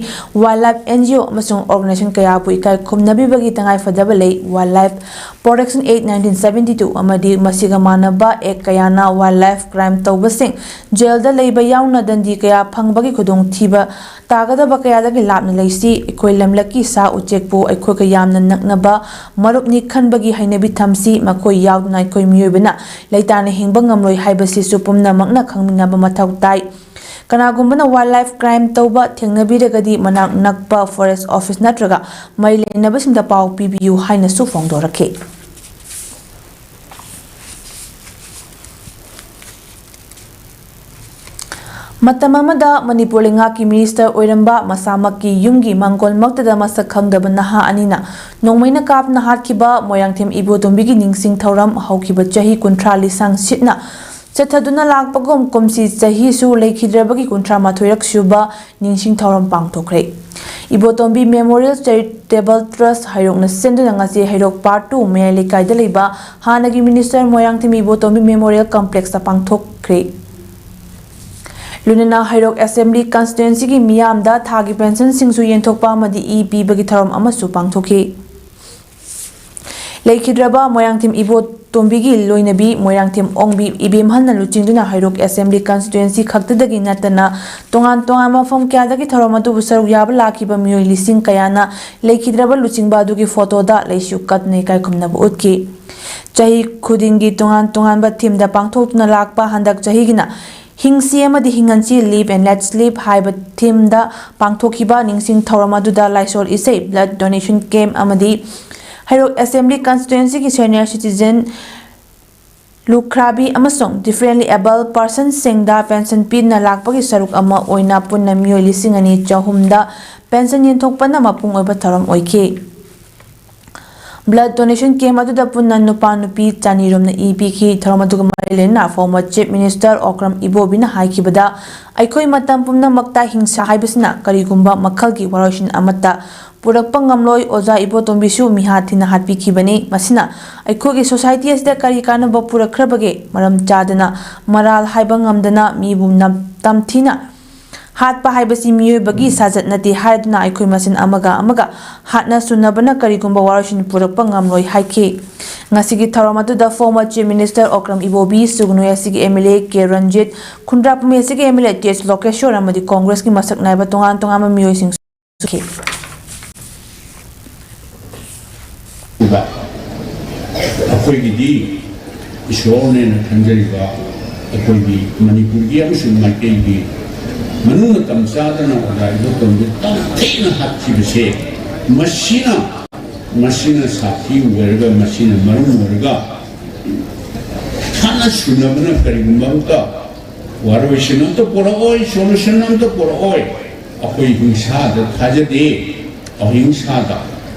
wild life and G O ꯑꯃꯁꯨꯡ ꯑꯣꯔꯒꯅꯥꯏꯖꯦꯁꯟ ꯀꯌꯥꯕꯨ ꯏꯀꯥꯏ ꯈꯨꯝꯅꯕꯤꯕꯒꯤ ꯇꯉꯥꯏꯐꯗꯕ ꯂꯩ꯫ ꯋꯥꯏꯜ ꯂꯥꯏꯐ ꯄ꯭ꯔꯣꯇꯦꯛꯁꯟ ꯑꯦꯛ ꯅꯥꯏꯟꯇꯤꯟ ꯁꯕꯦꯟꯇꯤ ꯇꯨ ꯑꯃꯗꯤ ꯃꯁꯤꯒ ꯃꯥꯟꯅꯕ ꯑꯦꯛ ꯀꯌꯥꯅ ꯋꯥꯏꯜ ꯂꯥꯏꯐ ꯀ꯭ꯔꯥꯏꯝ ꯇꯧꯕꯁꯤꯡ ꯖꯦꯜꯗ ꯂꯩꯕ ꯌꯥꯎꯅ ꯗꯟꯗꯤ ꯀꯌꯥ ꯐꯪꯕꯒꯤ ꯈꯨꯗꯣꯡꯊꯤꯕ ꯇꯥꯒꯗꯕ ꯀꯌꯥꯗꯒꯤ ꯂꯥꯞꯅ ꯂꯩꯁꯤ꯫ ꯑꯩꯈꯣꯏ ꯂꯝꯂꯛꯀꯤ ꯁꯥ ꯎꯆꯦꯛꯄꯨ ꯑꯩꯈꯣꯏꯒ ꯌꯥꯝꯅ ꯅꯛꯅꯕ ꯃꯔꯨꯞꯅꯤ ꯈꯟꯕꯒꯤ ꯍꯩꯅꯕꯤ ꯊꯝꯁꯤ꯫ ꯃꯈꯣꯏ ꯌꯥꯎꯗꯅ ꯑꯩꯈꯣꯏ ꯃꯤꯑꯣꯏꯕꯅ ꯂꯩꯇꯥꯅ ꯍꯤꯡꯕ ꯉꯝꯂꯣꯏ ꯍꯥꯏꯕꯁꯤꯁꯨ ꯄꯨꯝꯅꯃꯛꯅ ꯈꯪꯃꯤꯟꯅꯕ ꯃꯊꯧ ꯇꯥꯏ꯫ ꯀꯅꯥꯒꯨꯝꯕꯅ ꯋꯥꯏꯜ ꯂꯥꯏꯐ ꯀ꯭ꯔꯥꯏꯝ ꯇꯧꯕ ꯊꯦꯡꯅꯕꯤꯔꯒꯗꯤ ꯃꯅꯥꯛ ꯅꯛꯄ ꯐꯣꯔꯦꯁ ꯑꯣꯐꯤꯁ ꯅꯠꯇ꯭ꯔꯒ ꯃꯔꯤ ꯂꯩꯅꯕꯁꯤꯡꯗ ꯄꯥꯎ ꯄꯤꯕꯤꯌꯨ ꯍꯥꯏꯅꯁꯨ ꯐꯣꯡꯗꯣꯔꯛꯈꯤ꯫ ꯃꯇꯝ ꯑꯃꯗ ꯃꯅꯤꯄꯨꯔ ꯂꯩꯉꯥꯛꯀꯤ ꯃꯤꯅꯤꯁꯇꯔ ꯑꯣꯏꯔꯝꯕ ꯃꯁꯥꯃꯛꯀꯤ ꯌꯨꯝꯒꯤ ꯃꯥꯡꯒꯣꯜꯃꯛꯇꯗ ꯃꯁꯛ ꯈꯪꯗꯕ ꯅꯍꯥ ꯑꯅꯤꯅ ꯅꯣꯡꯃꯩꯅ ꯀꯥꯞꯅ ꯍꯥꯠꯈꯤꯕ ꯃꯣꯏꯔꯥꯡꯊꯦꯝ ꯏꯕꯣꯇꯣꯝꯕꯤꯒꯤ ꯅꯤꯡꯁꯤꯡ ꯊꯧꯔꯝ ꯍꯧꯈꯤꯕ ꯆꯍꯤ ꯀꯨꯟꯊ꯭ꯔꯥ ꯂꯤꯁꯥꯡ ꯁꯤꯠꯅ ꯆꯠꯊꯗꯨꯅ ꯂꯥꯛꯄꯒꯨꯝ ꯀꯨꯝꯁꯤ ꯆꯍꯤꯁꯨ ꯂꯩꯈꯤꯗ꯭ꯔꯕꯒꯤ ꯀꯨꯟꯊ꯭ꯔꯥ ꯃꯥꯊꯣꯏꯔꯛ ꯁꯨꯕ ꯅꯤꯡꯁꯤꯡ ꯊꯧꯔꯝ ꯄꯥꯡꯊꯣꯛꯈ꯭ꯔꯦ꯫ ꯏꯕꯣꯇꯣꯝꯕꯤ ꯃꯦꯃꯣꯔꯤꯌꯦꯜ ꯆꯦꯔꯤꯇꯦꯕꯜ ꯇ꯭ꯔꯁ ꯍꯩꯔꯣꯛꯅ ꯁꯤꯟꯗꯨꯅ ꯉꯁꯤ ꯍꯩꯔꯣꯛ ꯄꯥꯔꯠ ꯇꯨ ꯃꯌꯥꯏ ꯂꯩꯀꯥꯏꯗ ꯂꯩꯕ ꯍꯥꯟꯅꯒꯤ ꯃꯤꯅꯤꯁꯇꯔ ꯃꯣꯏꯔꯥꯡꯊꯦꯝ ꯏꯕꯣꯇꯣꯝꯕꯤ ꯃꯦꯃꯣꯔꯤꯌꯦꯜ ꯀꯝꯄ꯭ꯂꯦꯛꯁꯇ ꯄꯥꯡꯊꯣꯛꯈ꯭ꯔꯦ꯫ ꯂꯣꯏꯅꯅ ꯍꯩꯔꯣꯛ ꯑꯦꯁꯦꯝꯕ꯭ꯂꯤ ꯀꯟꯁꯇꯤꯇ꯭ꯋꯦꯟꯁꯤꯒꯤ ꯃꯤꯌꯥꯝꯗ ꯊꯥꯒꯤ ꯄꯦꯟꯁꯟꯁꯤꯡꯁꯨ ꯌꯦꯟꯊꯣꯛꯄ ꯑꯃꯗꯤ ꯏ ꯄꯤꯕꯒꯤ ꯊꯧꯔꯝ ꯑꯃꯁꯨ ꯄꯥꯡꯊꯣꯛꯈꯤ꯫ ꯂꯩꯈꯤꯗ꯭ꯔꯕ ꯃꯣꯏꯔꯥꯡꯊꯦꯝ ꯏꯕꯣꯇꯣꯝꯕꯤꯒꯤ ꯂꯣꯏꯅꯕꯤ ꯃꯣꯏꯔꯥꯡꯊꯦꯝ ꯑꯣꯡꯕꯤ ꯏꯕꯦꯝꯍꯜꯅ ꯂꯨꯆꯤꯡꯗꯨꯅ ꯍꯩꯔꯣꯛ ꯑꯦꯁꯦꯝꯕ꯭ꯂꯤ ꯀꯟꯁꯇꯤꯇ꯭ꯋꯦꯟꯁꯤ ꯈꯛꯇꯗꯒꯤ ꯅꯠꯇꯅ ꯇꯣꯉꯥꯟ ꯇꯣꯉꯥꯟꯕ ꯃꯐꯝ ꯀꯌꯥꯗꯒꯤ ꯊꯧꯔꯝ ꯑꯗꯨꯕꯨ ꯁꯔꯨꯛ ꯌꯥꯕ ꯂꯥꯛꯈꯤꯕ ꯃꯤꯑꯣꯏ ꯂꯤꯁꯤꯡ ꯀꯌꯥꯅ ꯂꯩꯈꯤꯗ꯭ꯔꯕ ꯂꯨꯆꯤꯡꯕ ꯑꯗꯨꯒꯤ ꯐꯣꯇꯣꯗ ꯂꯩꯁꯨ ꯀꯠꯅ ꯏꯀꯥꯏ ꯈꯨꯝꯅꯕ ꯎꯠꯈꯤ꯫ ꯆꯍꯤ ꯈꯨꯗꯤꯡꯒꯤ ꯇꯣꯉꯥꯟ ꯇꯣꯉꯥꯟꯕ ꯊꯤꯝꯗ ꯄꯥꯡꯊꯣꯛꯇꯨꯅ ꯂꯥꯛꯄ ꯍꯟꯗꯛ ꯆꯍꯤꯒꯤꯅ ꯍꯤꯡꯁꯤ ꯑꯃꯗꯤ ꯍꯤꯡꯍꯟꯁꯤ, Live and Let Live ꯍꯥꯏꯕ ꯊꯤꯝꯗ ꯄꯥꯡꯊꯣꯛꯈꯤꯕ ꯅꯤꯡꯁꯤꯡ ꯊꯧꯔꯝ ꯑꯗꯨꯗ ꯂꯥꯏꯁꯣꯜ ꯏꯁꯩ, ꯕ꯭ꯂꯗ ꯗꯣꯅꯦꯁꯟ ꯀꯦꯝꯞ ꯑꯃꯗꯤ ꯍꯩꯔꯣꯛ ꯑꯦꯁꯦꯝꯕ꯭ꯂꯤ ꯀꯟꯁꯇꯤꯇ꯭ꯋꯦꯟꯁꯤꯒꯤ ꯁꯦꯅꯤꯌꯔ ꯁꯤꯇꯤꯖꯦꯟ, ꯂꯨꯈ꯭ꯔꯥꯕꯤ ꯑꯃꯁꯨꯡ ꯗꯤꯐꯔꯦꯟꯂꯤ ꯑꯦꯕꯜ ꯄꯥꯔꯁꯟꯁꯤꯡꯗ ꯄꯦꯟꯁꯟ ꯄꯤꯗꯨꯅ ꯂꯥꯛꯄꯒꯤ ꯁꯔꯨꯛ ꯑꯃ ꯑꯣꯏꯅ ꯄꯨꯟꯅ ꯃꯤꯑꯣꯏ ꯂꯤꯁꯤꯡ ꯑꯅꯤ ꯆꯍꯨꯝꯗ ꯄꯦꯟꯁꯟ ꯌꯦꯟꯊꯣꯛꯄꯅ ꯃꯄꯨꯡ ꯑꯣꯏꯕ ꯊꯧꯔꯝ ꯑꯣꯏꯈꯤ꯫ Blood donation camp ꯑꯗꯨꯗ ꯄꯨꯟꯅ ꯅꯨꯄꯥ ꯅꯨꯄꯤ ꯆꯅꯤꯔꯣꯝꯅ ꯏ ꯄꯤꯈꯤ꯫ ꯊꯧꯔꯝ ꯑꯗꯨꯒ ꯃꯔꯤ ꯂꯩꯅꯅ former Chief Minister ꯑꯣꯀ꯭ꯔꯝ ꯏꯕꯣꯕꯤꯅ ꯍꯥꯏꯈꯤꯕꯗ, ꯑꯩꯈꯣꯏ ꯃꯇꯝ ꯄꯨꯝꯅꯃꯛꯇ ꯍꯤꯡꯁꯥ ꯍꯥꯏꯕꯁꯤꯅ ꯀꯔꯤꯒꯨꯝꯕ ꯃꯈꯜꯒꯤ ꯋꯥꯔꯣꯏꯁꯤꯟ ꯑꯃꯠꯇ ꯄꯨꯔꯛꯄ ꯉꯝꯂꯣꯏ꯫ ꯑꯣꯖꯥ ꯏꯕꯣꯇꯣꯝꯕꯤꯁꯨ ꯃꯤꯍꯥꯠ ꯊꯤꯅ ꯍꯥꯠꯄꯤꯈꯤꯕꯅꯤ꯫ ꯃꯁꯤꯅ ꯑꯩꯈꯣꯏꯒꯤ society ꯑꯁꯤꯗ ꯀꯔꯤ ꯀꯥꯟꯅꯕ ꯄꯨꯔꯛꯈ꯭ꯔꯕꯒꯦ? ꯃꯔꯝ ꯆꯥꯗꯅ, ꯃꯔꯥꯜ ꯍꯥꯏꯕ ꯉꯝꯗꯅ, ꯃꯤꯕꯨ ꯅꯝ-, ꯇꯝꯊꯤꯅ ꯍꯥꯠꯄ ꯍꯥꯏꯕꯁꯤ ꯃꯤꯑꯣꯏꯕꯒꯤ ꯁꯥꯖꯠ ꯅꯠꯇꯦ ꯍꯥꯏꯗꯨꯅ ꯑꯩꯈꯣꯏ ꯃꯁꯦꯟ ꯑꯃꯒ ꯑꯃꯒ ꯍꯥꯠꯅ ꯁꯨꯅꯕꯅ ꯀꯔꯤꯒꯨꯝꯕ ꯋꯥꯔꯣꯏꯁꯤꯟ ꯄꯨꯔꯛꯄ ꯉꯝꯂꯣꯏ ꯍꯥꯏꯈꯤ꯫ ꯉꯁꯤꯒꯤ ꯊꯧꯔꯝ ꯑꯗꯨꯗ former Chief Minister ꯑꯣꯀ꯭ꯔꯝ ꯏꯕꯣꯕꯤ, ꯁꯨꯒꯅꯨ ꯑꯦꯁ ꯁꯤꯒꯤ M L A ꯀꯦ ꯔꯟꯖꯤꯠ, ꯈꯨꯟꯗ꯭ꯔꯥꯛꯄꯝ ꯑꯦꯁ ꯁꯤꯒꯤ M L A ꯇꯦꯖ ꯂꯣꯀꯦꯁꯣꯔ ꯑꯃꯗꯤ ꯀꯣꯡꯒ꯭ꯔꯦꯁꯀꯤ ꯃꯁꯛ ꯅꯥꯏꯕ ꯇꯣꯉꯥꯟ ꯇꯣꯉꯥꯟꯕ ꯃꯤꯑꯣꯏꯁꯤꯡ ꯁꯨꯈꯤ꯫ ꯑꯩꯈꯣꯏꯒꯤꯗꯤ ꯏꯁꯣꯔꯅꯦꯅ ꯈꯟꯖꯔꯤꯕ ꯑꯩꯈꯣꯏꯒꯤ ꯃꯅꯤꯄꯨꯔꯒꯤ ꯑꯃꯁꯨꯡ ꯃꯩꯇꯩꯒꯤ ꯃꯅꯨꯡ ꯃꯇꯝ ꯆꯥꯗꯅ ꯑꯣꯖꯥ ꯏꯕꯣꯇꯣꯝꯕꯤ ꯇꯝꯊꯤꯅ ꯍꯥꯠꯈꯤꯕꯁꯦ, ꯃꯁꯤꯅ, ꯃꯁꯤꯅ ꯁꯥꯈꯤ ꯑꯣꯏꯔꯒ, ꯃꯁꯤꯅ ꯃꯔꯝ ꯑꯣꯏꯔꯒ ꯍꯥꯠꯅ ꯁꯨꯅꯕꯅ ꯀꯔꯤꯒꯨꯝꯕ ꯑꯝꯇ ꯋꯥꯔꯣꯏꯁꯤꯟ ꯑꯝꯇ ꯄꯨꯔꯛꯑꯣꯏ, solution ꯑꯝꯇ ꯄꯨꯔꯛꯑꯣꯏ꯫ ꯑꯩꯈꯣꯏ ꯍꯤꯡꯁꯥꯗ ꯊꯥꯖꯗꯦ, ꯑꯍꯤꯡꯁꯥꯗ꯫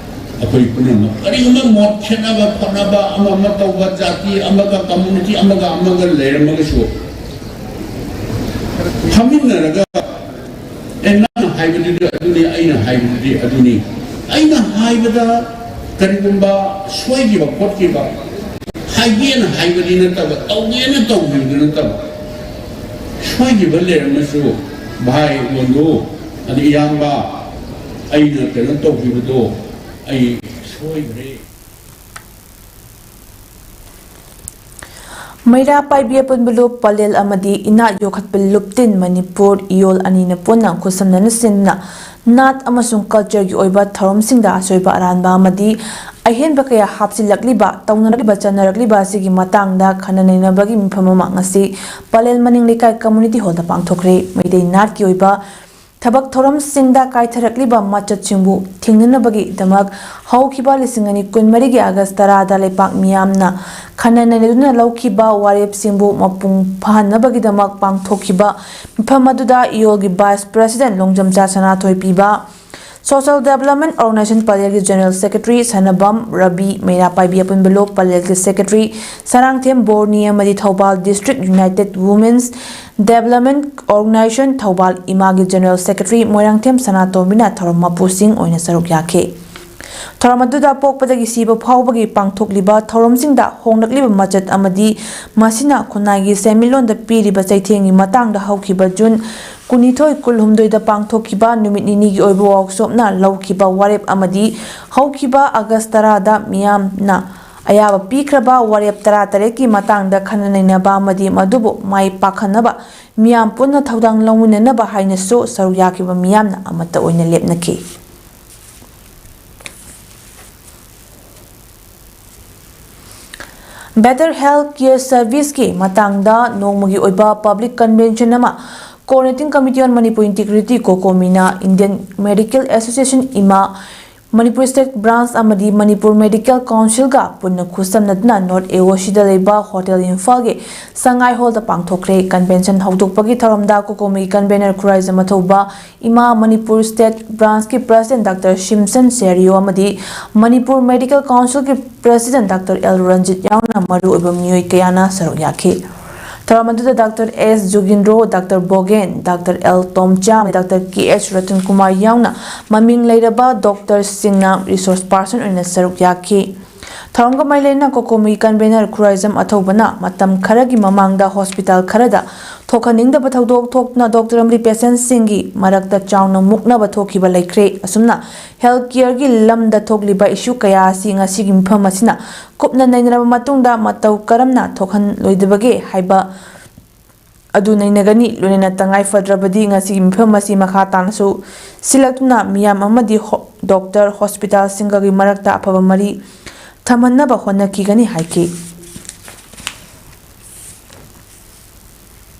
ꯑꯩꯈꯣꯏ ꯄꯨꯝꯅꯃꯛ ꯀꯔꯤꯒꯨꯝꯕ ꯃꯣꯠ ꯈꯦꯠꯅꯕ ꯈꯣꯠꯅꯕ, ꯑꯃ ꯑꯃ ꯇꯧꯕ, ꯖꯥꯇꯤ ꯑꯃꯒ, community ꯑꯃꯒ ꯑꯃꯒ ꯂꯩꯔꯝꯃꯒꯁꯨ, ꯐꯝꯃꯤꯟꯅꯔꯒ, "ꯑꯦ, ꯅꯪꯅ ꯍꯥꯏꯕꯗꯨꯗꯤ ꯑꯗꯨꯅꯤ, ꯑꯩꯅ ꯍꯥꯏꯕꯗꯨꯗꯤ ꯑꯗꯨꯅꯤ, ꯑꯩꯅ ꯍꯥꯏꯕꯗ ꯀꯔꯤꯒꯨꯝꯕ ꯁꯣꯏꯈꯤꯕ ꯈꯣꯠꯈꯤꯕ ꯍꯥꯏꯒꯦꯅ ꯍꯥꯏꯕꯗꯤ ꯅꯠꯇꯕ, ꯇꯧꯒꯦꯅ ꯇꯧꯈꯤꯕꯗꯨ ꯅꯠꯇꯕ, ꯁꯣꯏꯈꯤꯕ ꯂꯩꯔꯝꯃꯁꯨ, ꯚꯥꯏ, ꯕꯣꯟꯗꯨ, ꯑꯗꯩ ꯏꯌꯥꯝꯕ, ꯑꯩꯅ ꯀꯩꯅꯣ ꯇꯧꯈꯤꯕꯗꯣ ꯑꯩ ꯁꯣꯏꯈ꯭ꯔꯦ"꯫ ꯃꯩꯔꯥ ꯄꯥꯏꯕꯤ ꯑꯄꯨꯟꯕ ꯂꯨꯞ ꯄꯂꯦꯜ ꯑꯃꯗꯤ ꯏꯅꯥꯠ ꯌꯣꯛꯈꯠꯄ ꯂꯨꯞ ꯇꯤꯟ ꯃꯅꯤꯄꯨꯔ ꯏꯌꯣꯜ ꯑꯅꯤꯅ ꯄꯨꯟꯅ ꯈꯨꯠꯁꯝꯅꯅ ꯁꯤꯟꯗꯨꯅ ꯅꯥꯠ ꯑꯃꯁꯨꯡ cultureꯒꯤ ꯑꯣꯏꯕ ꯊꯧꯔꯝꯁꯤꯡꯗ ꯑꯁꯣꯏꯕ ꯑꯔꯥꯟꯕ ꯑꯃꯗꯤ ꯑꯍꯦꯟꯕ ꯀꯌꯥ ꯍꯥꯞꯆꯤꯜꯂꯛꯂꯤꯕ, ꯇꯧꯅꯔꯛꯂꯤꯕ, ꯆꯠꯅꯔꯛꯂꯤꯕ ꯑꯁꯤꯒꯤ ꯃꯇꯥꯡꯗ ꯈꯟꯅ ꯅꯩꯅꯕꯒꯤ ꯃꯤꯐꯝ ꯑꯃ ꯉꯁꯤ ꯄꯂꯦꯜ ꯃꯅꯤꯡ ꯂꯩꯀꯥꯏ community hallꯗ ꯄꯥꯡꯊꯣꯛꯈ꯭ꯔꯦ꯫ ꯃꯩꯇꯩ ꯅꯥꯠꯀꯤ ꯑꯣꯏꯕ ꯊꯕꯛ ꯊꯧꯔꯝꯁꯤꯡꯗ ꯀꯥꯏꯊꯔꯛꯂꯤꯕ ꯃꯆꯠꯁꯤꯡꯕꯨ ꯊꯤꯡꯅꯅꯕꯒꯤꯗꯃꯛ ꯍꯧꯈꯤꯕ ꯂꯤꯁꯤꯡ ꯑꯅꯤ ꯀꯨꯟꯃꯔꯤꯒꯤ ꯑꯥꯒꯁ ꯇꯔꯥꯗ ꯂꯩꯄꯥꯛ ꯃꯤꯌꯥꯝꯅ ꯈꯟꯅ ꯅꯩꯅꯗꯨꯅ ꯂꯧꯈꯤꯕ ꯋꯥꯔꯦꯞꯁꯤꯡꯕꯨ ꯃꯄꯨꯡ ꯐꯥꯍꯟꯅꯕꯒꯤꯗꯃꯛ ꯄꯥꯡꯊꯣꯛꯈꯤꯕ ꯃꯤꯐꯝ ꯑꯗꯨꯗ ꯏꯌꯣꯜꯒꯤ vice president ꯂꯣꯡꯖꯝꯆꯥ ꯁꯅꯥꯊꯣꯏ ꯄꯤꯕ, Social Development Organization ꯄꯂꯦꯜꯒꯤ General Secretary ꯁꯅꯕꯝ Ravi, ꯃꯩꯔꯥ ꯄꯥꯏꯕꯤ ꯑꯄꯨꯟꯕ ꯂꯨꯞ ꯄꯂꯦꯜꯒꯤ Secretary ꯁꯔꯥꯡꯊꯦꯝ ꯕꯣꯔꯅꯤ ꯑꯃꯗꯤ Thoubal District United Women's Development Organization Thoubal ꯏꯃꯥꯒꯤ General Secretary ꯃꯣꯏꯔꯥꯡꯊꯦꯝ ꯁꯅꯥꯇꯣꯝꯕꯤꯅ ꯊꯧꯔꯝ ꯃꯄꯨꯁꯤꯡ ꯑꯣꯏꯅ ꯁꯔꯨꯛ ꯌꯥꯈꯤ꯫ ꯊꯧꯔꯝ ꯑꯗꯨꯗ ꯄꯣꯛꯄꯗꯒꯤ ꯁꯤꯕ ꯐꯥꯎꯕꯒꯤ ꯄꯥꯡꯊꯣꯛꯂꯤꯕ ꯊꯧꯔꯝꯁꯤꯡꯗ ꯍꯣꯡꯂꯛꯂꯤꯕ ꯃꯆꯠ ꯑꯃꯗꯤ ꯃꯁꯤꯅ ꯈꯨꯟꯅꯥꯏꯒꯤ ꯁꯦꯟꯃꯤꯠꯂꯣꯟꯗ ꯄꯤꯔꯤꯕ ꯆꯩꯊꯦꯡꯒꯤ ꯃꯇꯥꯡꯗ ꯍꯧꯈꯤꯕ ꯖꯨꯟ ꯀꯨꯟꯅꯤꯊꯣꯏ ꯀꯨꯟꯍꯨꯝꯗꯣꯏꯗ ꯄꯥꯡꯊꯣꯛꯈꯤꯕ ꯅꯨꯃꯤꯠ ꯅꯤꯅꯤꯒꯤ ꯑꯣꯏꯕ ꯋꯥꯔꯛꯁꯣꯞꯅ ꯂꯧꯈꯤꯕ ꯋꯥꯔꯦꯞ ꯑꯃꯗꯤ ꯍꯧꯈꯤꯕ ꯑꯥꯒꯁ ꯇꯔꯥꯗ ꯃꯤꯌꯥꯝꯅ ꯑꯌꯥꯕ ꯄꯤꯈ꯭ꯔꯕ ꯋꯥꯔꯦꯞ ꯇꯔꯥꯇꯔꯦꯠꯀꯤ ꯃꯇꯥꯡꯗ ꯈꯟꯅ ꯅꯩꯅꯕ ꯑꯃꯗꯤ ꯃꯗꯨꯕꯨ ꯃꯥꯏ ꯄꯥꯛꯍꯟꯅꯕ ꯃꯤꯌꯥꯝ ꯄꯨꯟꯅ ꯊꯧꯗꯥꯡ ꯂꯧꯃꯤꯟꯅꯅꯕ ꯍꯥꯏꯅꯁꯨ ꯁꯔꯨꯛ ꯌꯥꯈꯤꯕ ꯃꯤꯌꯥꯝꯅ ꯑꯃꯠꯇ ꯑꯣꯏꯅ ꯂꯦꯞꯅꯈꯤ꯫ Better Health Care Service ꯀꯤ ꯃꯇꯥꯡꯗ ꯅꯣꯡꯃꯒꯤ ꯑꯣꯏꯕ public convention ꯑꯃ Coordinating Committee on Manipur Integrity, COCOMI ꯅ Indian Medical Association, ꯏꯃꯥ, Manipur State Branch ꯑꯃꯗꯤ Manipur Medical Council ꯒ ꯄꯨꯟꯅ ꯈꯨꯠꯁꯝꯅꯗꯨꯅ North A O C ꯗ ꯂꯩꯕ Hotel ꯏꯝꯐꯥꯜꯒꯤ ꯁꯉꯥꯏ Hall ꯗ ꯄꯥꯡꯊꯣꯛꯈ꯭ꯔꯦ꯫ Convention ꯍꯧꯗꯣꯛꯄꯒꯤ ꯊꯧꯔꯝꯗ COCOMI ꯒꯤ convener ꯈꯨꯔꯥꯏꯖꯝ ꯑꯊꯧꯕ, ꯏꯃꯥ Manipur State Branch ꯀꯤ President Doctor ꯁꯤꯝꯁꯟ ꯁꯦꯔꯤꯌꯣ ꯑꯃꯗꯤ Manipur Medical Council ꯒꯤ President Doctor ꯑꯦꯜ ꯔꯟꯖꯤꯠ ꯌꯥꯎꯅ ꯃꯔꯨꯑꯣꯏꯕ ꯃꯤꯑꯣꯏ ꯀꯌꯥꯅ ꯁꯔꯨꯛ ꯌꯥꯈꯤ꯫ ꯊꯧꯔꯝ ꯑꯗꯨꯗ Doctor ꯑꯦꯁ ꯖꯨꯒꯤꯟꯗ꯭ꯔꯣ, Doctor ꯕꯣꯒꯦꯟ, Doctor ꯑꯦꯜ ꯇꯣꯝꯆꯥꯝ, Doctor ꯀꯦ ꯑꯦꯁ ꯔꯇꯟ ꯀꯨꯃꯥꯔ ꯌꯥꯎꯅ ꯃꯃꯤꯡ ꯂꯩꯔꯕ doctor ꯁꯤꯡꯅ resource person ꯑꯣꯏꯅ ꯁꯔꯨꯛ ꯌꯥꯈꯤ꯫ ꯊꯧꯔꯝꯒ ꯃꯔꯤ ꯂꯩꯅꯅ COCOMI ꯒꯤ convener ꯈꯨꯔꯥꯏꯖꯝ ꯑꯊꯧꯕꯅ ꯃꯇꯝ ꯈꯔꯒꯤ ꯃꯃꯥꯡꯗ hospital ꯈꯔꯗ ꯊꯣꯛꯍꯟꯅꯤꯡꯗꯕ ꯊꯧꯗꯣꯛ ꯊꯣꯛꯇꯨꯅ doctor ꯑꯃꯗꯤ patient ꯁꯤꯡꯒꯤ ꯃꯔꯛꯇ ꯆꯥꯎꯅ ꯃꯨꯛꯅꯕ ꯊꯣꯛꯈꯤꯕ ꯂꯩꯈ꯭ꯔꯦ꯫ ꯑꯁꯨꯝꯅ health care ꯒꯤ ꯂꯝꯗ ꯊꯣꯛꯂꯤꯕ issue ꯀꯌꯥ ꯑꯁꯤ ꯉꯁꯤꯒꯤ ꯃꯤꯐꯝ ꯑꯁꯤꯅ ꯀꯨꯞꯅ ꯅꯩꯅꯔꯕ ꯃꯇꯨꯡꯗ ꯃꯇꯧ ꯀꯔꯝꯅ ꯊꯣꯛꯍꯜꯂꯣꯏꯗꯕꯒꯦ ꯍꯥꯏꯕ ꯑꯗꯨ ꯅꯩꯅꯒꯅꯤ꯫ ꯂꯣꯏꯅꯅ ꯇꯉꯥꯏ ꯐꯗ꯭ꯔꯕꯗꯤ ꯉꯁꯤꯒꯤ ꯃꯤꯐꯝ ꯑꯁꯤ ꯃꯈꯥ ꯇꯥꯅꯁꯨ ꯁꯤꯜꯂꯛꯇꯨꯅ ꯃꯤꯌꯥꯝ ꯑꯃꯗꯤ ꯍꯣ-, doctor, hospital ꯁꯤꯡꯒꯒꯤ ꯃꯔꯛꯇ ꯑꯐꯕ ꯃꯔꯤ ꯊꯝꯍꯟꯅꯕ ꯍꯣꯠꯅꯈꯤꯒꯅꯤ ꯍꯥꯏꯈꯤ꯫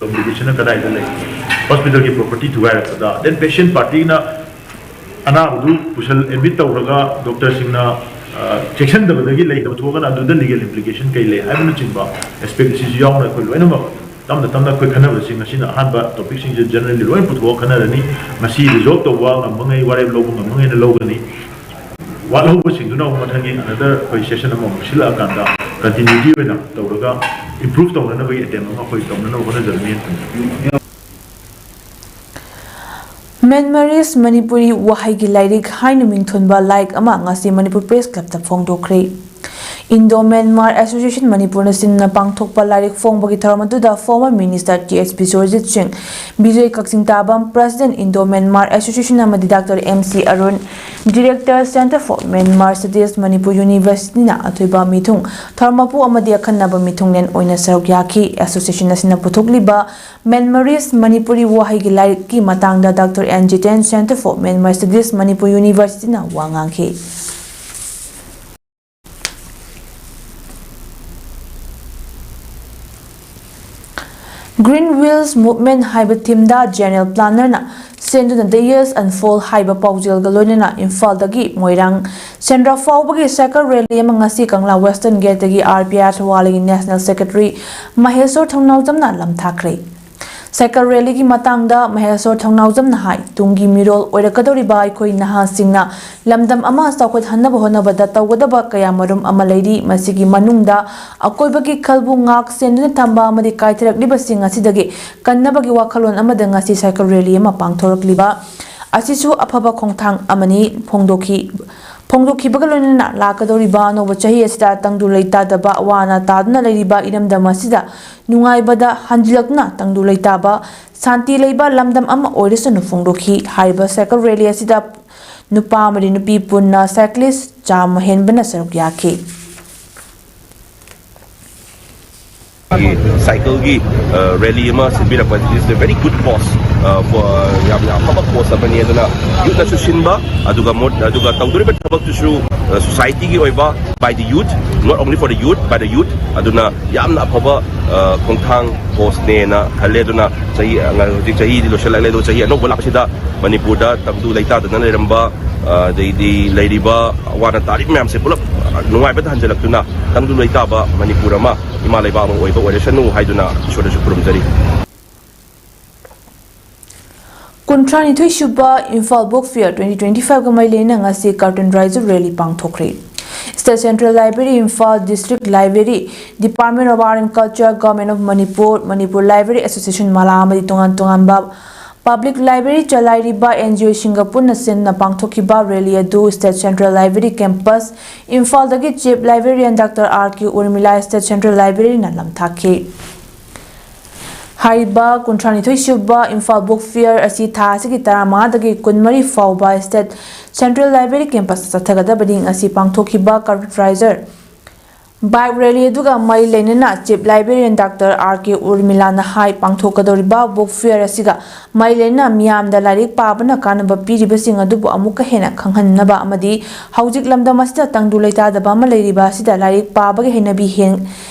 Complication ꯀꯗꯥꯏꯗ ꯂꯩ? Hospital ꯒꯤ property ꯊꯨꯒꯥꯏꯔꯛꯄꯗ, then patient party ꯅ ꯑꯅꯥꯕꯗꯨ ꯄꯨꯁꯜ-, admit ꯇꯧꯔꯒ doctor ꯁꯤꯡꯅ, ꯑ, ꯆꯦꯛꯁꯤꯟꯗꯕꯗꯒꯤ ꯂꯩꯇꯕ ꯊꯣꯛꯑꯒꯅ ꯑꯗꯨꯗ legal implication ꯀꯩ ꯂꯩ ꯍꯥꯏꯕꯅꯆꯤꯡꯕ aspect ꯑꯁꯤꯁꯨ ꯌꯥꯎꯅ ꯑꯩꯈꯣꯏ ꯂꯣꯏꯅꯃꯛ ꯇꯞꯅ ꯇꯞꯅ ꯑꯩꯈꯣꯏ ꯈꯟꯅꯕꯁꯤꯡ ꯑꯁꯤꯅ ꯑꯍꯥꯟꯕ ꯇꯣꯄꯤꯛꯁꯤꯡꯁꯦ ꯖꯦꯅꯔꯦꯜꯂꯤ ꯂꯣꯏ ꯄꯨꯊꯣꯛꯑ ꯈꯟꯅꯔꯅꯤ꯫ ꯃꯁꯤ ꯔꯤꯖꯣꯜꯕ ꯇꯧꯕ ꯉꯝꯕꯉꯩ, ꯋꯥꯔꯦꯞ ꯂꯧꯕ ꯉꯝꯕꯉꯩꯅ ꯂꯧꯒꯅꯤ꯫ ꯋꯥꯠꯍꯧꯕꯁꯤꯡꯗꯨꯅ ꯑꯃꯨꯛ ꯃꯊꯪꯒꯤ ꯑꯅꯗꯔ ꯑꯩꯈꯣꯏ ꯁꯦꯁꯟ ꯑꯃꯃꯨꯛ ꯁꯤꯜꯂꯛꯑꯀꯥꯟꯗ ꯀꯟꯇꯤꯅ꯭ꯌꯨꯇꯤ ꯑꯣꯏꯅ ꯇꯧꯔꯒ ꯏꯝꯄ꯭ꯔꯨꯚ ꯇꯧꯅꯅꯕꯒꯤ ꯑꯦꯇꯦꯝ ꯑꯃ ꯑꯩꯈꯣꯏ ꯇꯧꯅꯅꯕ ꯍꯣꯠꯅꯖꯒꯅꯤ꯫ ꯃꯦꯟꯃꯔꯤꯁ ꯃꯅꯤꯄꯨꯔꯤ ꯋꯥꯍꯩꯒꯤ ꯂꯥꯏꯔꯤꯛ ꯍꯥꯏꯅ ꯃꯤꯡꯊꯣꯟꯕ ꯂꯥꯏꯔꯤꯛ ꯑꯃ ꯉꯁꯤ ꯃꯅꯤꯄꯨꯔ ꯄ꯭ꯔꯦꯁ ꯀ꯭ꯂꯕꯇ ꯐꯣꯡꯗꯣꯛꯈ꯭ꯔꯦ꯫ ꯏꯟꯗꯣ ꯃꯦꯟꯃꯥꯔ ꯑꯦꯁꯣꯁꯤꯌꯦꯁꯟ ꯃꯅꯤꯄꯨꯔꯅ ꯁꯤꯟꯅ ꯄꯥꯡꯊꯣꯛꯄ ꯂꯥꯏꯔꯤꯛ ꯐꯣꯡꯕꯒꯤ ꯊꯧꯔꯝ ꯑꯗꯨꯗ former minister T H Biswajit ꯁꯤꯡ, ꯕꯤꯖꯣꯏ ꯀꯛꯆꯤꯡ ꯇꯥꯕꯝ, president Indo Myanmar Association ꯑꯃꯗꯤ Doctor M C Arun, director Centre for Myanmar Studies Manipur ꯌꯨꯅꯤꯚꯔꯁꯤꯇꯤꯅ ꯑꯊꯣꯏꯕ ꯃꯤꯊꯨꯡ, ꯊꯧꯔꯝ ꯃꯄꯨ ꯑꯃꯗꯤ ꯑꯈꯟꯅꯕ ꯃꯤꯊꯨꯡꯂꯦꯟ ꯑꯣꯏꯅ ꯁꯔꯨꯛ ꯌꯥꯈꯤ꯫ ꯑꯦꯁꯣꯁꯤꯌꯦꯁꯟ ꯑꯁꯤꯅ ꯄꯨꯊꯣꯛꯂꯤꯕ ꯃꯦꯟꯃꯔꯤꯁ ꯃꯅꯤꯄꯨꯔꯤ ꯋꯥꯍꯩꯒꯤ ꯂꯥꯏꯔꯤꯛꯀꯤ ꯃꯇꯥꯡꯗ Doctor N Jiten, Centre for Myanmar Studies Manipur ꯌꯨꯅꯤꯚꯔꯁꯤꯇꯤꯅ ꯋꯥ ꯉꯥꯡꯈꯤ꯫ Green Wheels Movement ꯍꯥꯏꯕ ꯊꯤꯝꯗ ꯖꯦꯅꯔꯦꯜ ꯄ꯭ꯂꯥꯅꯔꯅ ꯁꯦꯝꯗꯨꯅ The Years Unfold ꯍꯥꯏꯕ ꯄꯥꯎꯖꯦꯜꯒ ꯂꯣꯏꯅꯅ ꯏꯝꯐꯥꯜꯗꯒꯤ ꯃꯣꯏꯔꯥꯡ ꯁꯦꯟꯗ꯭ꯔꯥ ꯐꯥꯎꯕꯒꯤ ꯁꯥꯏꯀꯜ ꯔꯦꯂꯤ ꯑꯃ ꯉꯁꯤ ꯀꯪꯂꯥ ꯋꯦꯁꯇꯔꯟ ꯒꯦꯠꯇꯒꯤ ꯑꯥꯔ ꯄꯤ ꯑꯥꯏ ꯊꯧꯕꯥꯜꯒꯤ ꯅꯦꯁꯅꯦꯜ ꯁꯦꯀ꯭ꯔꯦꯇꯔꯤ ꯃꯍꯦꯁꯣꯔ ꯊꯧꯅꯥꯎꯖꯝꯅ ꯂꯝꯊꯥꯈ꯭ꯔꯦ꯫ ꯁꯥꯏꯀꯜ ꯔꯦꯂꯤꯒꯤ ꯃꯇꯥꯡꯗ ꯃꯍꯦꯁꯣꯔ ꯊꯧꯅꯥꯎꯖꯝꯅ ꯍꯥꯏ, ꯇꯨꯡꯒꯤ ꯃꯤꯔꯣꯜ ꯑꯣꯏꯔꯛꯀꯗꯧꯔꯤꯕ ꯑꯩꯈꯣꯏ ꯅꯍꯥꯁꯤꯡꯅ ꯂꯝꯗꯝ ꯑꯃ ꯆꯥꯎꯈꯠꯍꯟꯅꯕ ꯍꯣꯠꯅꯕꯗ ꯇꯧꯒꯗꯕ ꯀꯌꯥꯃꯔꯨꯝ ꯑꯃ ꯂꯩꯔꯤ꯫ ꯃꯁꯤꯒꯤ ꯃꯅꯨꯡꯗ ꯑꯀꯣꯏꯕꯒꯤ ꯈꯜꯕꯨ ꯉꯥꯛ ꯁꯦꯟꯗꯨꯅ ꯊꯝꯕ ꯑꯃꯗꯤ ꯀꯥꯏꯊꯔꯛꯂꯤꯕꯁꯤꯡ ꯑꯁꯤꯗꯒꯤ ꯀꯟꯅꯕꯒꯤ ꯋꯥꯈꯜꯂꯣꯟ ꯑꯃꯗ ꯉꯁꯤ ꯁꯥꯏꯀꯜ ꯔꯦꯂꯤ ꯑꯃ ꯄꯥꯡꯊꯣꯔꯛꯂꯤꯕ ꯑꯁꯤꯁꯨ ꯑꯐꯕ ꯈꯣꯡꯊꯥꯡ ꯑꯃꯅꯤ꯫ ꯐꯣꯡꯗꯣꯛꯈꯤ ꯐꯣꯡꯗꯣꯛꯈꯤꯕꯒ ꯂꯣꯏꯅꯅ ꯂꯥꯛꯀꯗꯧꯔꯤꯕ ꯑꯅꯧꯕ ꯆꯍꯤ ꯑꯁꯤꯗ ꯇꯪꯗꯨ ꯂꯩꯇꯥꯗꯕ, ꯑꯋꯥ ꯑꯅꯥ ꯇꯥꯗꯨꯅ ꯂꯩꯔꯤꯕ ꯏꯔꯝꯗꯝ ꯑꯁꯤꯗ ꯅꯨꯡꯉꯥꯏꯕꯗ ꯍꯟꯖꯤꯜꯂꯛꯇꯨꯅ ꯇꯪꯗꯨ ꯂꯩꯇꯥꯕ, ꯁꯥꯟꯇꯤ ꯂꯩꯕ ꯂꯝꯗꯝ ꯑꯃ ꯑꯣꯏꯔꯁꯅꯨ ꯐꯣꯡꯗꯣꯛꯈꯤ꯫ ꯍꯥꯏꯔꯤꯕ ꯁꯥꯏꯀꯜ ꯔꯦꯂꯤ ꯑꯁꯤꯗ ꯅꯨꯄꯥ ꯑꯃꯗꯤ ꯅꯨꯄꯤ ꯄꯨꯟꯅ ꯁꯥꯏꯀ꯭ꯂꯤꯁ ꯆꯥꯝꯃ ꯍꯦꯟꯕꯅ ꯁꯔꯨꯛ ꯌꯥꯈꯤ꯫ ꯁꯥꯏꯀꯜꯒꯤ ꯔꯦꯂꯤ ꯑꯃ ꯁꯤꯟꯕꯤꯔꯛꯄ is a very good cause꯫ ꯑ, ꯄꯣ-, ꯌꯥꯝꯅ ꯑꯐꯕ ꯄꯣꯁ ꯑꯃꯅꯤ꯫ ꯑꯗꯨꯅ ꯌꯨꯠꯅꯁꯨ ꯁꯤꯟꯕ, ꯑꯗꯨꯒ ꯃꯣꯠ-, ꯑꯗꯨꯒ ꯇꯧꯗꯣꯔꯤꯕ ꯊꯕꯛꯇꯨꯁꯨ, ꯑ, ꯁꯣꯁꯥꯏꯇꯤꯒꯤ ꯑꯣꯏꯕ, by the youth, not only for the youth, by the youth꯫ ꯑꯗꯨꯅ ꯌꯥꯝꯅ ꯑꯐꯕ, ꯑ, ꯈꯣꯡꯊꯥꯡ ꯄꯣꯁꯅꯦꯅ ꯈꯜꯂꯦ꯫ ꯑꯗꯨꯅ ꯆꯍꯤ, ꯑ, ꯍꯧꯖꯤꯛ ꯆꯍꯤꯗꯤ ꯂꯣꯏꯁꯤꯜꯂꯛꯂꯦ, ꯑꯗꯣ ꯆꯍꯤ ꯑꯅꯧꯕ ꯂꯥꯛꯄꯁꯤꯗ ꯃꯅꯤꯄꯨꯔꯗ ꯇꯪꯗꯨ ꯂꯩꯇꯥꯗꯅ ꯂꯩꯔꯝꯕ, ꯑ, ꯑꯗꯩꯗꯤ ꯂꯩꯔꯤꯕ ꯑꯋꯥ ꯑꯅꯥ ꯇꯥꯔꯤꯕ ꯃꯌꯥꯝꯁꯦ ꯄꯨꯂꯞ ꯅꯨꯡꯉꯥꯏꯕꯗ ꯍꯟꯖꯤꯜꯂꯛꯇꯨꯅ ꯇꯪꯗꯨ ꯂꯩꯇꯥꯕ ꯃꯅꯤꯄꯨꯔ ꯑꯃ, ꯏꯃꯥ ꯂꯩꯕꯥꯛ ꯑꯃ ꯑꯣꯏꯕ ꯑꯣꯏꯔꯁꯅꯨ ꯍꯥꯏꯗꯨꯅ ꯏꯁꯣꯔꯗꯁꯨ ꯈꯨꯔꯨꯝꯖꯔꯤ꯫ ꯀꯨꯟꯊ꯭ꯔꯥꯅꯤꯊꯣꯏ ꯁꯨꯕ Imphal book fair twenty twenty five ꯒ ꯃꯔꯤ ꯂꯩꯅꯅ ꯉꯁꯤ ꯀꯔꯇꯟ ꯔꯥꯏꯖꯔ ꯔꯦꯂꯤ ꯄꯥꯡꯊꯣꯛꯈ꯭ꯔꯦ꯫ State Central Library, Imphal District Library, Department of Art and Culture, Government of Manipur, Manipur Library Association, ꯃꯂꯥ ꯑꯃꯗꯤ ꯇꯣꯉꯥꯟ ꯇꯣꯉꯥꯟꯕ ꯄꯕ꯭ꯂꯤꯛ ꯂꯥꯏꯕ꯭ꯔꯦꯔꯤ ꯆꯂꯥꯏꯔꯤꯕ NGO ꯁꯤꯡꯒ ꯄꯨꯟꯅ ꯁꯤꯟꯅ ꯄꯥꯡꯊꯣꯛꯈꯤꯕ ꯔꯦꯂꯤ ꯑꯗꯨ State Central Library Campus, ꯏꯝꯐꯥꯜꯗꯒꯤ Chief Librarian Doctor R K Urmila, State Central Library ꯅ ꯂꯝꯊꯥꯛꯈꯤ꯫ ꯍꯥꯏꯔꯤꯕ ꯀꯨꯟꯊ꯭ꯔꯥꯅꯤꯊꯣꯏ ꯁꯨꯕ ꯏꯝꯐꯥꯜ ꯕꯨꯛ ꯐꯤꯌꯔ ꯑꯁꯤ ꯊꯥ ꯑꯁꯤꯒꯤ ꯇꯔꯥꯃꯉꯥꯗꯒꯤ ꯀꯨꯟꯃꯔꯤ ꯐꯥꯎꯕ State Central Library Campus ꯆꯠꯊꯒꯗꯕꯅꯤ꯫ ꯉꯁꯤ ꯄꯥꯡꯊꯣꯛꯈꯤꯕ ꯀꯔꯇꯟ ꯔꯥꯏꯖꯔ ꯕꯥꯏꯛ ꯔꯦꯂꯤ ꯑꯗꯨꯒ ꯃꯔꯤ ꯂꯩꯅꯅ Chief Librarian Doctor R K Urmila ꯅ ꯍꯥꯏ, ꯄꯥꯡꯊꯣꯛꯀꯗꯧꯔꯤꯕ ꯕꯨꯛ ꯐꯤꯌꯔ ꯑꯁꯤꯒ ꯃꯔꯤ ꯂꯩꯅꯅ ꯃꯤꯌꯥꯝꯗ ꯂꯥꯏꯔꯤꯛ ꯄꯥꯕꯅ ꯀꯥꯟꯅꯕ ꯄꯤꯔꯤꯕꯁꯤꯡ ꯑꯗꯨꯕꯨ ꯑꯃꯨꯛꯀ ꯍꯦꯟꯅ ꯈꯪꯍꯟꯅꯕ ꯑꯃꯗꯤ ꯍꯧꯖꯤꯛ ꯂꯝꯗꯝ ꯑꯁꯤꯗ ꯇꯪꯗꯨ ꯂꯩꯇꯥꯗꯕ ꯑꯃ ꯂꯩꯔꯤꯕ ꯑꯁꯤꯗ ꯂꯥꯏꯔꯤꯛ ꯄꯥꯕꯒꯤ ꯍꯩꯅꯕꯤ ꯍꯦꯟ-,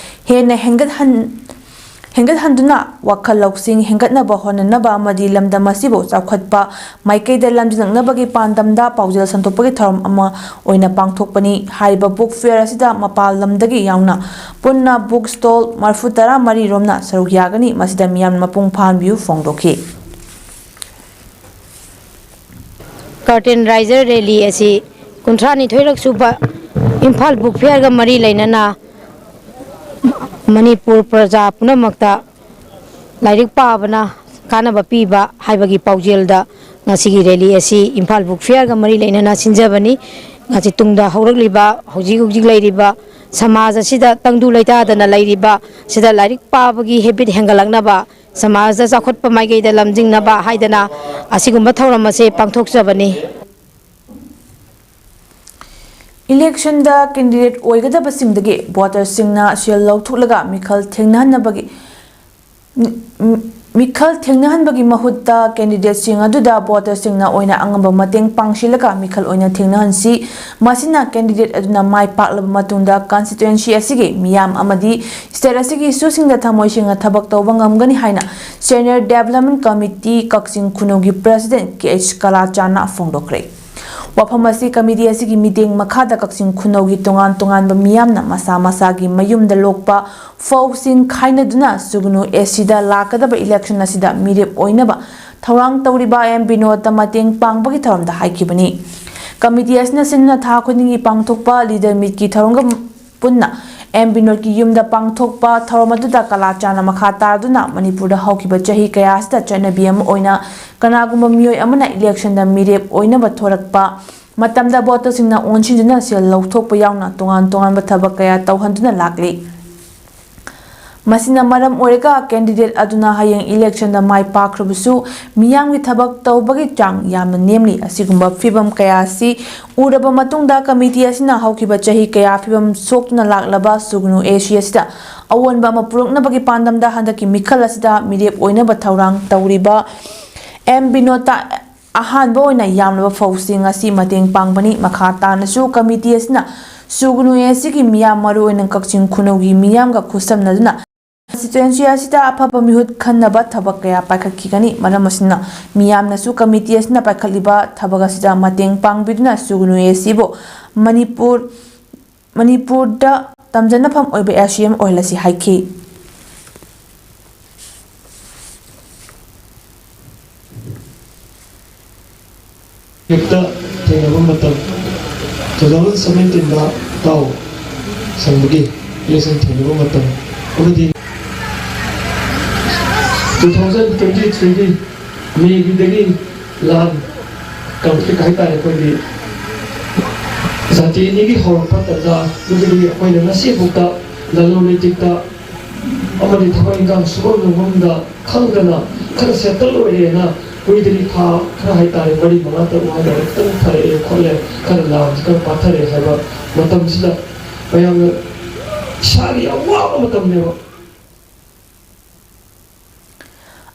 ꯍꯦꯟꯅ ꯍꯦꯟꯒꯠꯍꯟ-, ꯍꯦꯟꯒꯠꯍꯟꯗꯨꯅ ꯋꯥꯈꯜ ꯂꯧꯁꯤꯡ ꯍꯦꯟꯒꯠꯅꯕ ꯍꯣꯠꯅꯅꯕ ꯑꯃꯗꯤ ꯂꯝꯗꯝ ꯑꯁꯤꯕꯨ ꯆꯥꯎꯈꯠꯄ ꯃꯥꯏꯀꯩꯗ ꯂꯝꯖꯤꯡꯂꯛꯅꯕꯒꯤ ꯄꯥꯟꯗꯝꯗ ꯄꯥꯎꯖꯦꯜ ꯁꯟꯗꯣꯛꯄꯒꯤ ꯊꯧꯔꯝ ꯑꯃ ꯑꯣꯏꯅ ꯄꯥꯡꯊꯣꯛꯄꯅꯤ꯫ ꯍꯥꯏꯔꯤꯕ ꯕꯨꯛ ꯐꯤꯌꯔ ꯑꯁꯤꯗ ꯃꯄꯥꯟ ꯂꯝꯗꯒꯤ ꯌꯥꯎꯅ ꯄꯨꯟꯅ ꯕꯨꯛ ꯁ꯭ꯇꯣꯜ ꯃꯔꯤꯐꯨ ꯇꯔꯥ ꯃꯔꯤ ꯔꯣꯝꯅ ꯁꯔꯨꯛ ꯌꯥꯒꯅꯤ꯫ ꯃꯁꯤꯗ ꯃꯤꯌꯥꯝꯅ ꯃꯄꯨꯡ ꯐꯥꯍꯟꯕꯤꯌꯨ ꯐꯣꯡꯗꯣꯛꯈꯤ꯫ ꯀꯔꯇꯦꯟ ꯔꯥꯏꯖꯔ ꯔꯦꯂꯤ ꯑꯁꯤ ꯀꯨꯟꯊ꯭ꯔꯥꯅꯤꯊꯣꯏꯔꯛ ꯁꯨꯕ ꯏꯝꯐꯥꯜ ꯕꯨꯛ ꯐꯤꯌꯔꯒ ꯃꯔꯤ ꯂꯩꯅꯅ ꯃꯅꯤꯄꯨꯔ ꯄ꯭ꯔꯖꯥ ꯄꯨꯝꯅꯃꯛꯇ ꯂꯥꯏꯔꯤꯛ ꯄꯥꯕꯅ ꯀꯥꯟꯅꯕ ꯄꯤꯕ ꯍꯥꯏꯕꯒꯤ ꯄꯥꯎꯖꯦꯜꯗ ꯉꯁꯤꯒꯤ ꯔꯦꯂꯤ ꯑꯁꯤ ꯏꯝꯐꯥꯜ ꯕꯨꯛ ꯐꯤꯌꯔꯒ ꯃꯔꯤ ꯂꯩꯅꯅ ꯁꯤꯟꯖꯕꯅꯤ꯫ ꯉꯁꯤ ꯇꯨꯡꯗ ꯍꯧꯔꯛꯂꯤꯕ, ꯍꯧꯖꯤꯛ ꯍꯧꯖꯤꯛ ꯂꯩꯔꯤꯕ ꯁꯃꯥꯖ ꯑꯁꯤꯗ ꯇꯪꯗꯨ ꯂꯩꯇꯥꯗꯅ ꯂꯩꯔꯤꯕ ꯁꯤꯗ ꯂꯥꯏꯔꯤꯛ ꯄꯥꯕꯒꯤ ꯍꯦꯕꯤꯠ ꯍꯦꯟꯒꯠꯂꯛꯅꯕ, ꯁꯃꯥꯖꯗ ꯆꯥꯎꯈꯠꯄ ꯃꯥꯏꯀꯩꯗ ꯂꯝꯖꯤꯡꯅꯕ ꯍꯥꯏꯗꯅ ꯑꯁꯤꯒꯨꯝꯕ ꯊꯧꯔꯝ ꯑꯁꯦ ꯄꯥꯡꯊꯣꯛꯆꯕꯅꯤ꯫ ꯏꯂꯦꯛꯁꯟꯗ ꯀꯦꯟꯗꯤꯗꯦꯠ ꯑꯣꯏꯒꯗꯕꯁꯤꯡꯗꯒꯤ ꯚꯣꯇꯔꯁꯤꯡꯅ ꯁꯦꯜ ꯂꯧꯊꯣꯛꯂꯒ ꯃꯤꯈꯜ ꯊꯦꯡꯅꯍꯟꯅꯕꯒꯤ ꯃꯤ-, ꯃꯤꯈꯜ ꯊꯦꯡꯅꯍꯟꯕꯒꯤ ꯃꯍꯨꯠꯇ candidateꯁꯤꯡ ꯑꯗꯨꯗ voterꯁꯤꯡꯅ ꯑꯣꯏꯅ ꯑꯉꯝꯕ ꯃꯇꯦꯡ ꯄꯥꯡꯁꯤꯜꯂꯒ ꯃꯤꯈꯜ ꯑꯣꯏꯅ ꯊꯦꯡꯅꯍꯟꯁꯤ꯫ ꯃꯁꯤꯅ candidate ꯑꯗꯨꯅ ꯃꯥꯏ ꯄꯥꯛꯂꯕ ꯃꯇꯨꯡꯗ constituency ꯑꯁꯤꯒꯤ ꯃꯤꯌꯥꯝ ꯑꯃꯗꯤ state ꯑꯁꯤꯒꯤ issueꯁꯤꯡꯗ ꯊꯃꯣꯏ ꯁꯦꯡꯅ ꯊꯕꯛ ꯇꯧꯕ ꯉꯝꯒꯅꯤ ꯍꯥꯏꯅ Senior Development Committee ꯀꯛꯆꯤꯡ ꯈꯨꯅꯧꯒꯤ President ꯀꯦ ꯑꯩꯆ ꯀꯂꯥꯆꯥꯟꯅ ꯐꯣꯡꯗꯣꯛꯈ꯭ꯔꯦ꯫ ꯋꯥꯐꯝ ꯑꯁꯤ committee ꯑꯁꯤꯒꯤ ꯃꯤꯠꯌꯦꯡ ꯃꯈꯥꯗ ꯀꯛꯆꯤꯡ ꯈꯨꯅꯧꯒꯤ ꯇꯣꯉꯥꯟ ꯇꯣꯉꯥꯟꯕ ꯃꯤꯌꯥꯝꯅ ꯃꯁꯥ ꯃꯁꯥꯒꯤ ꯃꯌꯨꯝꯗ ꯂꯣꯛꯄ ꯐꯧꯁꯤꯡ ꯈꯥꯏꯅꯗꯨꯅ ꯁꯨꯒꯅꯨ ꯑꯦꯁꯤꯗ ꯂꯥꯛꯀꯗꯕ election ꯑꯁꯤꯗ ꯃꯤꯔꯦꯞ ꯑꯣꯏꯅꯕ ꯊꯧꯔꯥꯡ ꯇꯧꯔꯤꯕ ꯑꯦꯝ ꯕꯤꯅꯣꯗꯇ ꯃꯇꯦꯡ ꯄꯥꯡꯕꯒꯤ ꯊꯧꯔꯝꯗ ꯍꯥꯏꯈꯤꯕꯅꯤ꯫ Committee ꯑꯁꯤꯅ ꯁꯤꯟꯗꯨꯅ ꯊꯥ ꯈꯨꯗꯤꯡꯒꯤ ꯄꯥꯡꯊꯣꯛꯄ leader meetꯀꯤ ꯊꯧꯔꯝꯒ ꯄꯨꯟꯅ ꯑꯦꯝ ꯕꯤꯅꯣꯗꯀꯤ ꯌꯨꯝꯗ ꯄꯥꯡꯊꯣꯛꯄ ꯊꯧꯔꯝ ꯑꯗꯨꯗ ꯀꯂꯥꯆꯥꯟꯅ ꯃꯈꯥ ꯇꯥꯗꯨꯅ ꯃꯅꯤꯄꯨꯔꯗ ꯍꯧꯈꯤꯕ ꯆꯍꯤ ꯀꯌꯥ ꯑꯁꯤꯗ ꯆꯠꯅꯕꯤ ꯑꯃ ꯑꯣꯏꯅ ꯀꯅꯥꯒꯨꯝꯕ ꯃꯤꯑꯣꯏ ꯑꯃꯅ election ꯗ ꯃꯤꯔꯦꯞ ꯑꯣꯏꯅꯕ ꯊꯣꯔꯛꯄ ꯃꯇꯝꯗ voterꯁꯤꯡꯅ ꯑꯣꯟꯁꯤꯟꯗꯨꯅ ꯁꯦꯜ ꯂꯧꯊꯣꯛꯄ ꯌꯥꯎꯅ ꯇꯣꯉꯥꯟ ꯇꯣꯉꯥꯟꯕ ꯊꯕꯛ ꯀꯌꯥ ꯇꯧꯍꯟꯗꯨꯅ ꯂꯥꯛꯂꯤ꯫ ꯃꯁꯤꯅ ꯃꯔꯝ ꯑꯣꯏꯔꯒ candidate ꯑꯗꯨꯅ ꯍꯌꯦꯡ election ꯗ ꯃꯥꯏ ꯄꯥꯛꯈ꯭ꯔꯕꯁꯨ ꯃꯤꯌꯥꯝꯒꯤ ꯊꯕꯛ ꯇꯧꯕꯒꯤ ꯆꯥꯡ ꯌꯥꯝꯅ ꯅꯦꯝꯂꯤ꯫ ꯑꯁꯤꯒꯨꯝꯕ ꯐꯤꯚꯝ ꯀꯌꯥ ꯑꯁꯤ ꯎꯔꯕ ꯃꯇꯨꯡꯗ committee ꯑꯁꯤꯅ ꯍꯧꯈꯤꯕ ꯆꯍꯤ ꯀꯌꯥ ꯐꯤꯚꯝ ꯁꯣꯛꯇꯨꯅ ꯂꯥꯛꯂꯕ ꯁꯨꯒꯅꯨ ꯑꯦꯁꯤ ꯑꯁꯤꯗ ꯑꯑꯣꯟꯕ ꯑꯃ ꯄꯨꯔꯛꯅꯕꯒꯤ ꯄꯥꯟꯗꯝꯗ ꯍꯟꯗꯛꯀꯤ ꯃꯤꯈꯜ ꯑꯁꯤꯗ ꯃꯤꯔꯦꯞ ꯑꯣꯏꯅꯕ ꯊꯧꯔꯥꯡ ꯇꯧꯔꯤꯕ ꯑꯦꯝ ꯕꯤꯅꯣꯗꯇ ꯑꯍꯥꯟꯕ ꯑꯣꯏꯅ ꯌꯥꯝꯂꯕ ꯐꯧꯁꯤꯡ ꯑꯁꯤ ꯃꯇꯦꯡ ꯄꯥꯡꯕꯅꯤ꯫ ꯃꯈꯥ ꯇꯥꯅꯁꯨ committee ꯑꯁꯤꯅ ꯁꯨꯒꯅꯨ ꯑꯦꯁꯤꯒꯤ ꯃꯤꯌꯥꯝ, ꯃꯔꯨꯑꯣꯏꯅ ꯀꯛꯆꯤꯡ ꯈꯨꯅꯧꯒꯤ ꯃꯤꯌꯥꯝꯒ ꯈꯨꯠꯁꯝꯅꯗꯨꯅ constituency ꯑꯁꯤꯗ ꯑꯐꯕ ꯃꯤꯍꯨꯠ ꯈꯟꯅꯕ ꯊꯕꯛ ꯀꯌꯥ ꯄꯥꯏꯈꯠꯈꯤꯒꯅꯤ꯫ ꯃꯔꯝ ꯑꯁꯤꯅ ꯃꯤꯌꯥꯝꯅꯁꯨ committee ꯑꯁꯤꯅ ꯄꯥꯏꯈꯠꯂꯤꯕ ꯊꯕꯛ ꯑꯁꯤꯗ ꯃꯇꯦꯡ ꯄꯥꯡꯕꯤꯗꯨꯅ ꯁꯨꯒꯅꯨ ꯑꯦꯁꯤꯕꯨ ꯃꯅꯤꯄꯨꯔ, ꯃꯅꯤꯄꯨꯔꯗ ꯇꯝꯖꯅꯐꯝ ꯑꯣꯏꯕ ꯑꯦꯁꯤ ꯑꯃ ꯑꯣꯏꯍꯜꯂꯁꯤ ꯍꯥꯏꯈꯤ꯫ ꯍꯦꯛꯇ ꯊꯦꯡꯅꯕ ꯃꯇꯝ, two thousand seventeen ꯗ ꯇꯥꯎ ꯁꯪꯕꯒꯤ election ꯊꯦꯡꯅꯕ ꯃꯇꯝ ꯑꯃꯗꯤ two thousand twenty three ꯒꯤ ꯃꯦꯒꯤꯗꯒꯤ ꯂꯥꯟ conflict ꯍꯥꯏꯇꯥꯔꯦ, ꯑꯩꯈꯣꯏꯒꯤ ꯖꯥꯇꯤ ꯑꯅꯤꯒꯤ ꯍꯧꯔꯛꯄ ꯇꯥꯟꯖꯥꯗꯨꯗꯒꯤ ꯑꯩꯈꯣꯏꯅ ꯉꯁꯤꯐꯥꯎꯗ ꯂꯂꯣꯟ ꯏꯇꯤꯛꯇ ꯑꯃꯗꯤ ꯊꯕꯛ ꯏꯟꯈꯥꯡ ꯁꯨꯐꯝ ꯅꯣꯝꯐꯝꯗ ꯈꯪꯗꯅ ꯈꯔ settle ꯑꯣꯏꯔꯦꯅ ꯀꯨꯏꯗ꯭ꯔꯤ, ꯊꯥ ꯈꯔ ꯍꯥꯏꯇꯥꯔꯦ, ꯃꯔꯤ ꯃꯉꯥ ꯇꯔꯨꯛ ꯍꯥꯏꯇꯥꯔꯦ, ꯈꯤꯇꯪ ꯐꯔꯛꯑꯦ ꯈꯣꯠꯂꯦ, ꯈꯔ ꯂꯥꯟꯁꯤ ꯈꯔ ꯄꯥꯊꯔꯛꯑꯦ ꯍꯥꯏꯕ ꯃꯇꯝꯁꯤꯗ ꯃꯌꯥꯝꯅ ꯏꯁꯥꯒꯤ ꯌꯥꯝ ꯋꯥꯕ ꯃꯇꯝꯅꯦꯕ꯫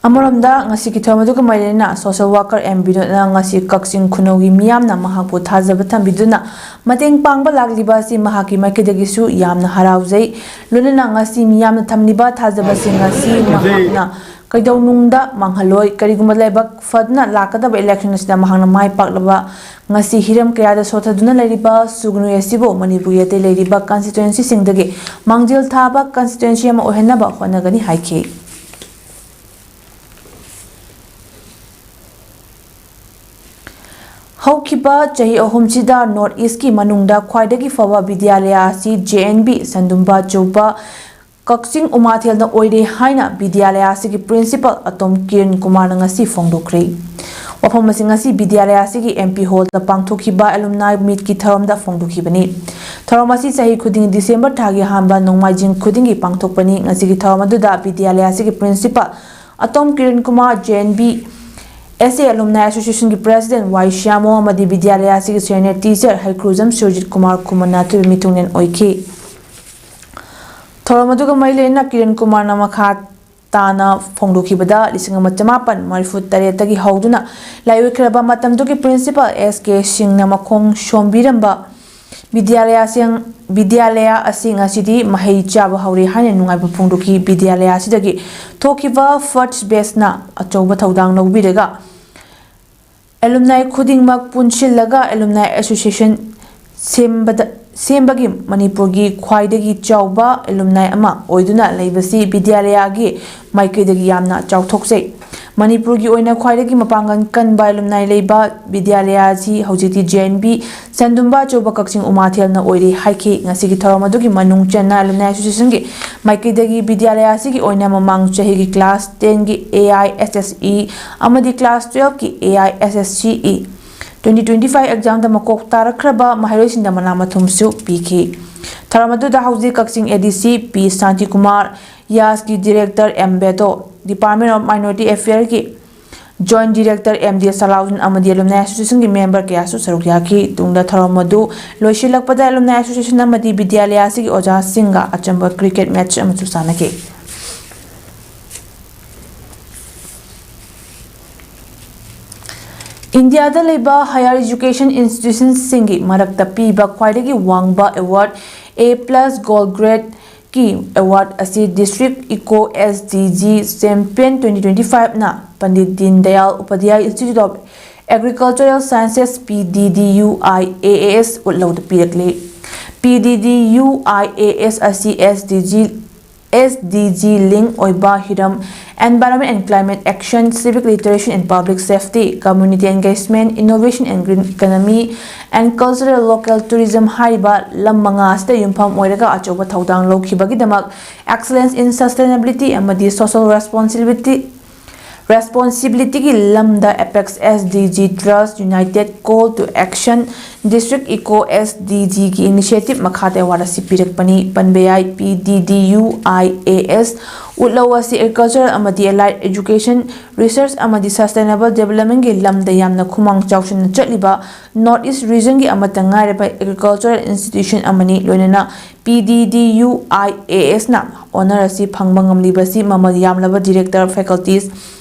ꯑꯃꯔꯣꯝꯗ, ꯉꯁꯤꯒꯤ ꯊꯧꯔꯝ ꯑꯗꯨꯒ ꯃꯔꯤ ꯂꯩꯅꯅ social worker ꯑꯦꯝ ꯕꯤꯅꯣꯗꯅ ꯉꯁꯤ ꯀꯛꯆꯤꯡ ꯈꯨꯅꯧꯒꯤ ꯃꯤꯌꯥꯝꯅ ꯃꯍꯥꯛꯄꯨ ꯊꯥꯖꯕ ꯊꯝꯕꯤꯗꯨꯅ ꯃꯇꯦꯡ ꯄꯥꯡꯕ ꯂꯥꯛꯂꯤꯕ ꯑꯁꯤ ꯃꯍꯥꯛꯀꯤ ꯃꯥꯏꯀꯩꯗꯒꯤꯁꯨ ꯌꯥꯝꯅ ꯍꯔꯥꯎꯖꯩ꯫ ꯂꯣꯏꯅꯅ ꯉꯁꯤ ꯃꯤꯌꯥꯝꯅ ꯊꯝꯂꯤꯕ ꯊꯥꯖꯕꯁꯤꯡ ꯑꯁꯤ ꯃꯍꯥꯛꯅ ꯀꯩꯗꯧꯅꯨꯡꯗ ꯃꯥꯡꯍꯜꯂꯣꯏ꯫ ꯀꯔꯤꯒꯨꯝꯕ ꯂꯥꯏꯕꯛ ꯐꯗꯨꯅ ꯂꯥꯛꯀꯗꯕ election ꯑꯁꯤꯗ ꯃꯍꯥꯛꯅ ꯃꯥꯏ ꯄꯥꯛꯂꯕ ꯉꯁꯤ ꯍꯤꯔꯝ ꯀꯌꯥꯗ ꯁꯣꯊꯗꯨꯅ ꯂꯩꯔꯤꯕ ꯁꯨꯒꯅꯨ ꯑꯁꯤꯕꯨ ꯃꯅꯤꯄꯨꯔꯒꯤ ꯑꯇꯩ ꯂꯩꯔꯤꯕ constituencyꯁꯤꯡꯗꯒꯤ ꯃꯥꯡꯖꯤꯜ ꯊꯥꯕ constituency ꯑꯃ ꯑꯣꯏꯍꯟꯅꯕ ꯍꯣꯠꯅꯒꯅꯤ ꯍꯥꯏꯈꯤ꯫ ꯍꯧꯈꯤꯕ ꯆꯍꯤ ꯑꯍꯨꯝꯁꯤꯗ North Eastꯀꯤ ꯃꯅꯨꯡꯗ ꯈ꯭ꯋꯥꯏꯗꯒꯤ ꯐꯕ ꯕꯤꯗ꯭ꯌꯥꯂꯌꯥ ꯑꯁꯤ J N B ꯁꯟꯗꯨꯝꯕ ꯆꯧꯕ ꯀꯛꯆꯤꯡ ꯎꯃꯥꯊꯦꯜꯅ ꯑꯣꯏꯔꯦ ꯍꯥꯏꯅ ꯕꯤꯗ꯭ꯌꯥꯂꯌꯥ ꯑꯁꯤꯒꯤ principal ꯑꯇꯣꯝ ꯀꯤꯔꯟ ꯀꯨꯃꯥꯔꯅ ꯉꯁꯤ ꯐꯣꯡꯗꯣꯛꯈ꯭ꯔꯦ꯫ ꯋꯥꯐꯝ ꯑꯁꯤ ꯉꯁꯤ ꯕꯤꯗ꯭ꯌꯥꯂꯌꯥ ꯑꯁꯤꯒꯤ M P hallꯗ ꯄꯥꯡꯊꯣꯛꯈꯤꯕ alumni meetꯀꯤ ꯊꯧꯔꯝꯗ ꯐꯣꯡꯗꯣꯛꯈꯤꯕꯅꯤ꯫ ꯊꯧꯔꯝ ꯑꯁꯤ ꯆꯍꯤ ꯈꯨꯗꯤꯡꯒꯤ December ꯊꯥꯒꯤ ꯑꯍꯥꯟꯕ ꯅꯣꯡꯃꯥꯏꯖꯤꯡ ꯈꯨꯗꯤꯡꯒꯤ ꯄꯥꯡꯊꯣꯛꯄꯅꯤ꯫ ꯉꯁꯤꯒꯤ ꯊꯧꯔꯝ ꯑꯗꯨꯗ ꯕꯤꯗ꯭ꯌꯥꯂꯌꯥ ꯑꯁꯤꯒꯤ principal ꯑꯇꯣꯝ Kiran Kumar, J N B S A Alumni Associationꯒꯤ president ꯋꯥꯏ ꯁ꯭ꯌꯥꯃꯣ ꯑꯃꯗꯤ ꯕꯤꯗ꯭ꯌꯥꯂꯌꯥ ꯑꯁꯤꯒꯤ senior teacher ꯍꯩꯀ꯭ꯔꯨꯖꯝ ꯁꯨꯔꯖꯤꯠ ꯀꯨꯃꯥꯔ ꯈꯨꯃꯟꯅ ꯑꯊꯣꯏꯕ ꯃꯤꯊꯨꯡꯂꯦꯟ ꯑꯣꯏꯈꯤ꯫ ꯊꯧꯔꯝ ꯑꯗꯨꯒ ꯃꯔꯤ ꯂꯩꯅꯅ ꯀꯤꯔꯟ ꯀꯨꯃꯥꯔꯅ ꯃꯈꯥ ꯇꯥꯅ ꯐꯣꯡꯗꯣꯛꯈꯤꯕꯗ, ꯂꯤꯁꯤꯡ ꯑꯃ ꯆꯃꯥꯄꯟ ꯃꯔꯤꯐꯨ ꯇꯔꯦꯠꯇꯒꯤ ꯍꯧꯗꯨꯅ ꯂꯥꯏ ꯑꯣꯏꯈ꯭ꯔꯕ ꯃꯇꯝꯗꯨꯒꯤ principal S K ꯁꯤꯡꯅ ꯃꯈꯣꯡ ꯁꯣꯝꯕꯤꯔꯝꯕ ꯕꯤꯗ꯭ꯌꯥꯂꯌꯥꯁꯤꯡ, ꯕꯤꯗ꯭ꯌꯥꯂꯌꯥ ꯑꯁꯤ ꯉꯁꯤꯗꯤ ꯃꯍꯩ ꯆꯥꯕ ꯍꯧꯔꯦ ꯍꯥꯏꯅ ꯅꯨꯡꯉꯥꯏꯕ ꯐꯣꯡꯗꯣꯛꯈꯤ꯫ ꯕꯤꯗ꯭ꯌꯥꯂꯌꯥ ꯑꯁꯤꯗꯒꯤ ꯊꯣꯛꯈꯤꯕ first batchꯅ ꯑꯆꯧꯕ ꯊꯧꯗꯥꯡ ꯂꯧꯕꯤꯔꯒ alumni ꯈꯨꯗꯤꯡꯃꯛ ꯄꯨꯟꯁꯤꯜꯂꯒ alumni association ꯁꯦꯝꯕꯗ, ꯁꯦꯝꯕꯒꯤ ꯃꯅꯤꯄꯨꯔꯒꯤ ꯈ꯭ꯋꯥꯏꯗꯒꯤ ꯆꯥꯎꯕ alumni ꯑꯃ ꯑꯣꯏꯗꯨꯅ ꯂꯩꯕꯁꯤ ꯕꯤꯗ꯭ꯌꯥꯂꯌꯥꯒꯤ ꯃꯥꯏꯀꯩꯗꯒꯤ ꯌꯥꯝꯅ ꯆꯥꯎꯊꯣꯛꯆꯩ꯫ ꯃꯅꯤꯄꯨꯔꯒꯤ ꯑꯣꯏꯅ ꯈ꯭ꯋꯥꯏꯗꯒꯤ ꯃꯄꯥꯡꯒꯜ ꯀꯟꯕ alumni ꯂꯩꯕ ꯕꯤꯗ꯭ꯌꯥꯂꯌꯥ ꯑꯁꯤ ꯍꯧꯖꯤꯛꯇꯤ J N B ꯁꯟꯗꯨꯝꯕ ꯑꯆꯧꯕ ꯀꯛꯆꯤꯡ ꯎꯃꯥꯊꯦꯜꯅ ꯑꯣꯏꯔꯦ ꯍꯥꯏꯈꯤ꯫ ꯉꯁꯤꯒꯤ ꯊꯧꯔꯝ ꯑꯗꯨꯒꯤ ꯃꯅꯨꯡ ꯆꯟꯅ alumni associationꯒꯤ ꯃꯥꯏꯀꯩꯗꯒꯤ ꯕꯤꯗ꯭ꯌꯥꯂꯌꯥ ꯑꯁꯤꯒꯤ ꯑꯣꯏꯅ ꯃꯃꯥꯡ ꯆꯍꯤꯒꯤ class tenꯒꯤ A I S S E ꯑꯃꯗꯤ class twelveꯀꯤ A I S S C E twenty twenty-five examꯗ ꯃꯀꯣꯛ ꯇꯥꯔꯛꯈ꯭ꯔꯕ ꯃꯍꯩꯔꯣꯏꯁꯤꯡꯗ ꯃꯅꯥ ꯃꯊꯨꯝꯁꯨ ꯄꯤꯈꯤ꯫ ꯊꯧꯔꯝ ꯑꯗꯨꯗ ꯍꯧꯖꯤꯛ ꯀꯛꯆꯤꯡ A D C P Shantikumar, ꯌꯥꯁꯀꯤ director M ꯕꯦꯗꯣ, Department of Minority Affairꯒꯤ joint director M D ꯁꯂꯥꯎꯗꯤꯟ ꯑꯃꯗꯤ alumni associationꯒꯤ member ꯀꯌꯥꯁꯨ ꯁꯔꯨꯛ ꯌꯥꯈꯤ꯫ ꯇꯨꯡꯗ ꯊꯧꯔꯝ ꯑꯗꯨ ꯂꯣꯏꯁꯤꯜꯂꯛꯄꯗ alumni association ꯑꯃꯗꯤ ꯕꯤꯗ꯭ꯌꯥꯂꯌꯥ ꯑꯁꯤꯒꯤ ꯑꯣꯖꯥꯁꯤꯡꯒ ꯑꯆꯝꯕ cricket match ꯑꯃꯁꯨ ꯁꯥꯟꯅꯈꯤ꯫ ꯏꯟꯗꯤꯌꯥꯗ ꯂꯩꯕ higher education institutionꯁꯤꯡꯒꯤ ꯃꯔꯛꯇ ꯄꯤꯕ ꯈ꯭ꯋꯥꯏꯗꯒꯤ ꯋꯥꯡꯕ award A plus gold gradeꯀꯤ award ꯑꯁꯤ District Eco S D G Champion twenty twenty-fiveꯅ Pandit Deen Dayal Upadhyay Institute of Agricultural Sciences, P D D U I A S, ꯎꯠꯂꯧꯗ ꯄꯤꯔꯛꯂꯤ꯫ P D D U I A S ꯑꯁꯤ S D G S D G link ꯑꯣꯏꯕ ꯍꯤꯔꯝ, Environment and Climate Action, Civic Literacy and Public Safety, Community Engagement, Innovation and Green Economy, and Cultural Local Tourism ꯍꯥꯏꯔꯤꯕ ꯂꯝ ꯃꯉꯥ ꯑꯁꯤꯗ ꯌꯨꯝꯐꯝ ꯑꯣꯏꯔꯒ ꯑꯆꯧꯕ ꯊꯧꯗꯥꯡ ꯂꯧꯈꯤꯕꯒꯤꯗꯃꯛ Excellence in Sustainability ꯑꯃꯗꯤ Social Responsibility Responsibilityꯒꯤ ꯂꯝꯗ Apex S D G Trust, United Call to Action, District Eco S D Gꯒꯤ initiative ꯃꯈꯥꯗ award ꯑꯁꯤ ꯄꯤꯔꯛꯄꯅꯤ꯫ ꯄꯟꯕ ꯌꯥꯏ, P D D U I A S ꯎꯠꯂꯧ ꯑꯁꯤ Agriculture ꯑꯃꯗꯤ Allied Education, Research ꯑꯃꯗꯤ Sustainable Developmentꯒꯤ ꯂꯝꯗ ꯌꯥꯝꯅ ꯈꯨꯃꯥꯡ ꯆꯥꯎꯁꯤꯟꯅ ꯆꯠꯂꯤꯕ North East Regionꯒꯤ ꯑꯃꯠꯇ ꯉꯥꯏꯔꯕ agricultural institution ꯑꯃꯅꯤ꯫ ꯂꯣꯏꯅꯅ P D D U I A Sꯅ honour ꯑꯁꯤ ꯐꯪꯕ ꯉꯝꯂꯤꯕꯁꯤ ꯃꯃꯜ ꯌꯥꯝꯂꯕ director, faculties,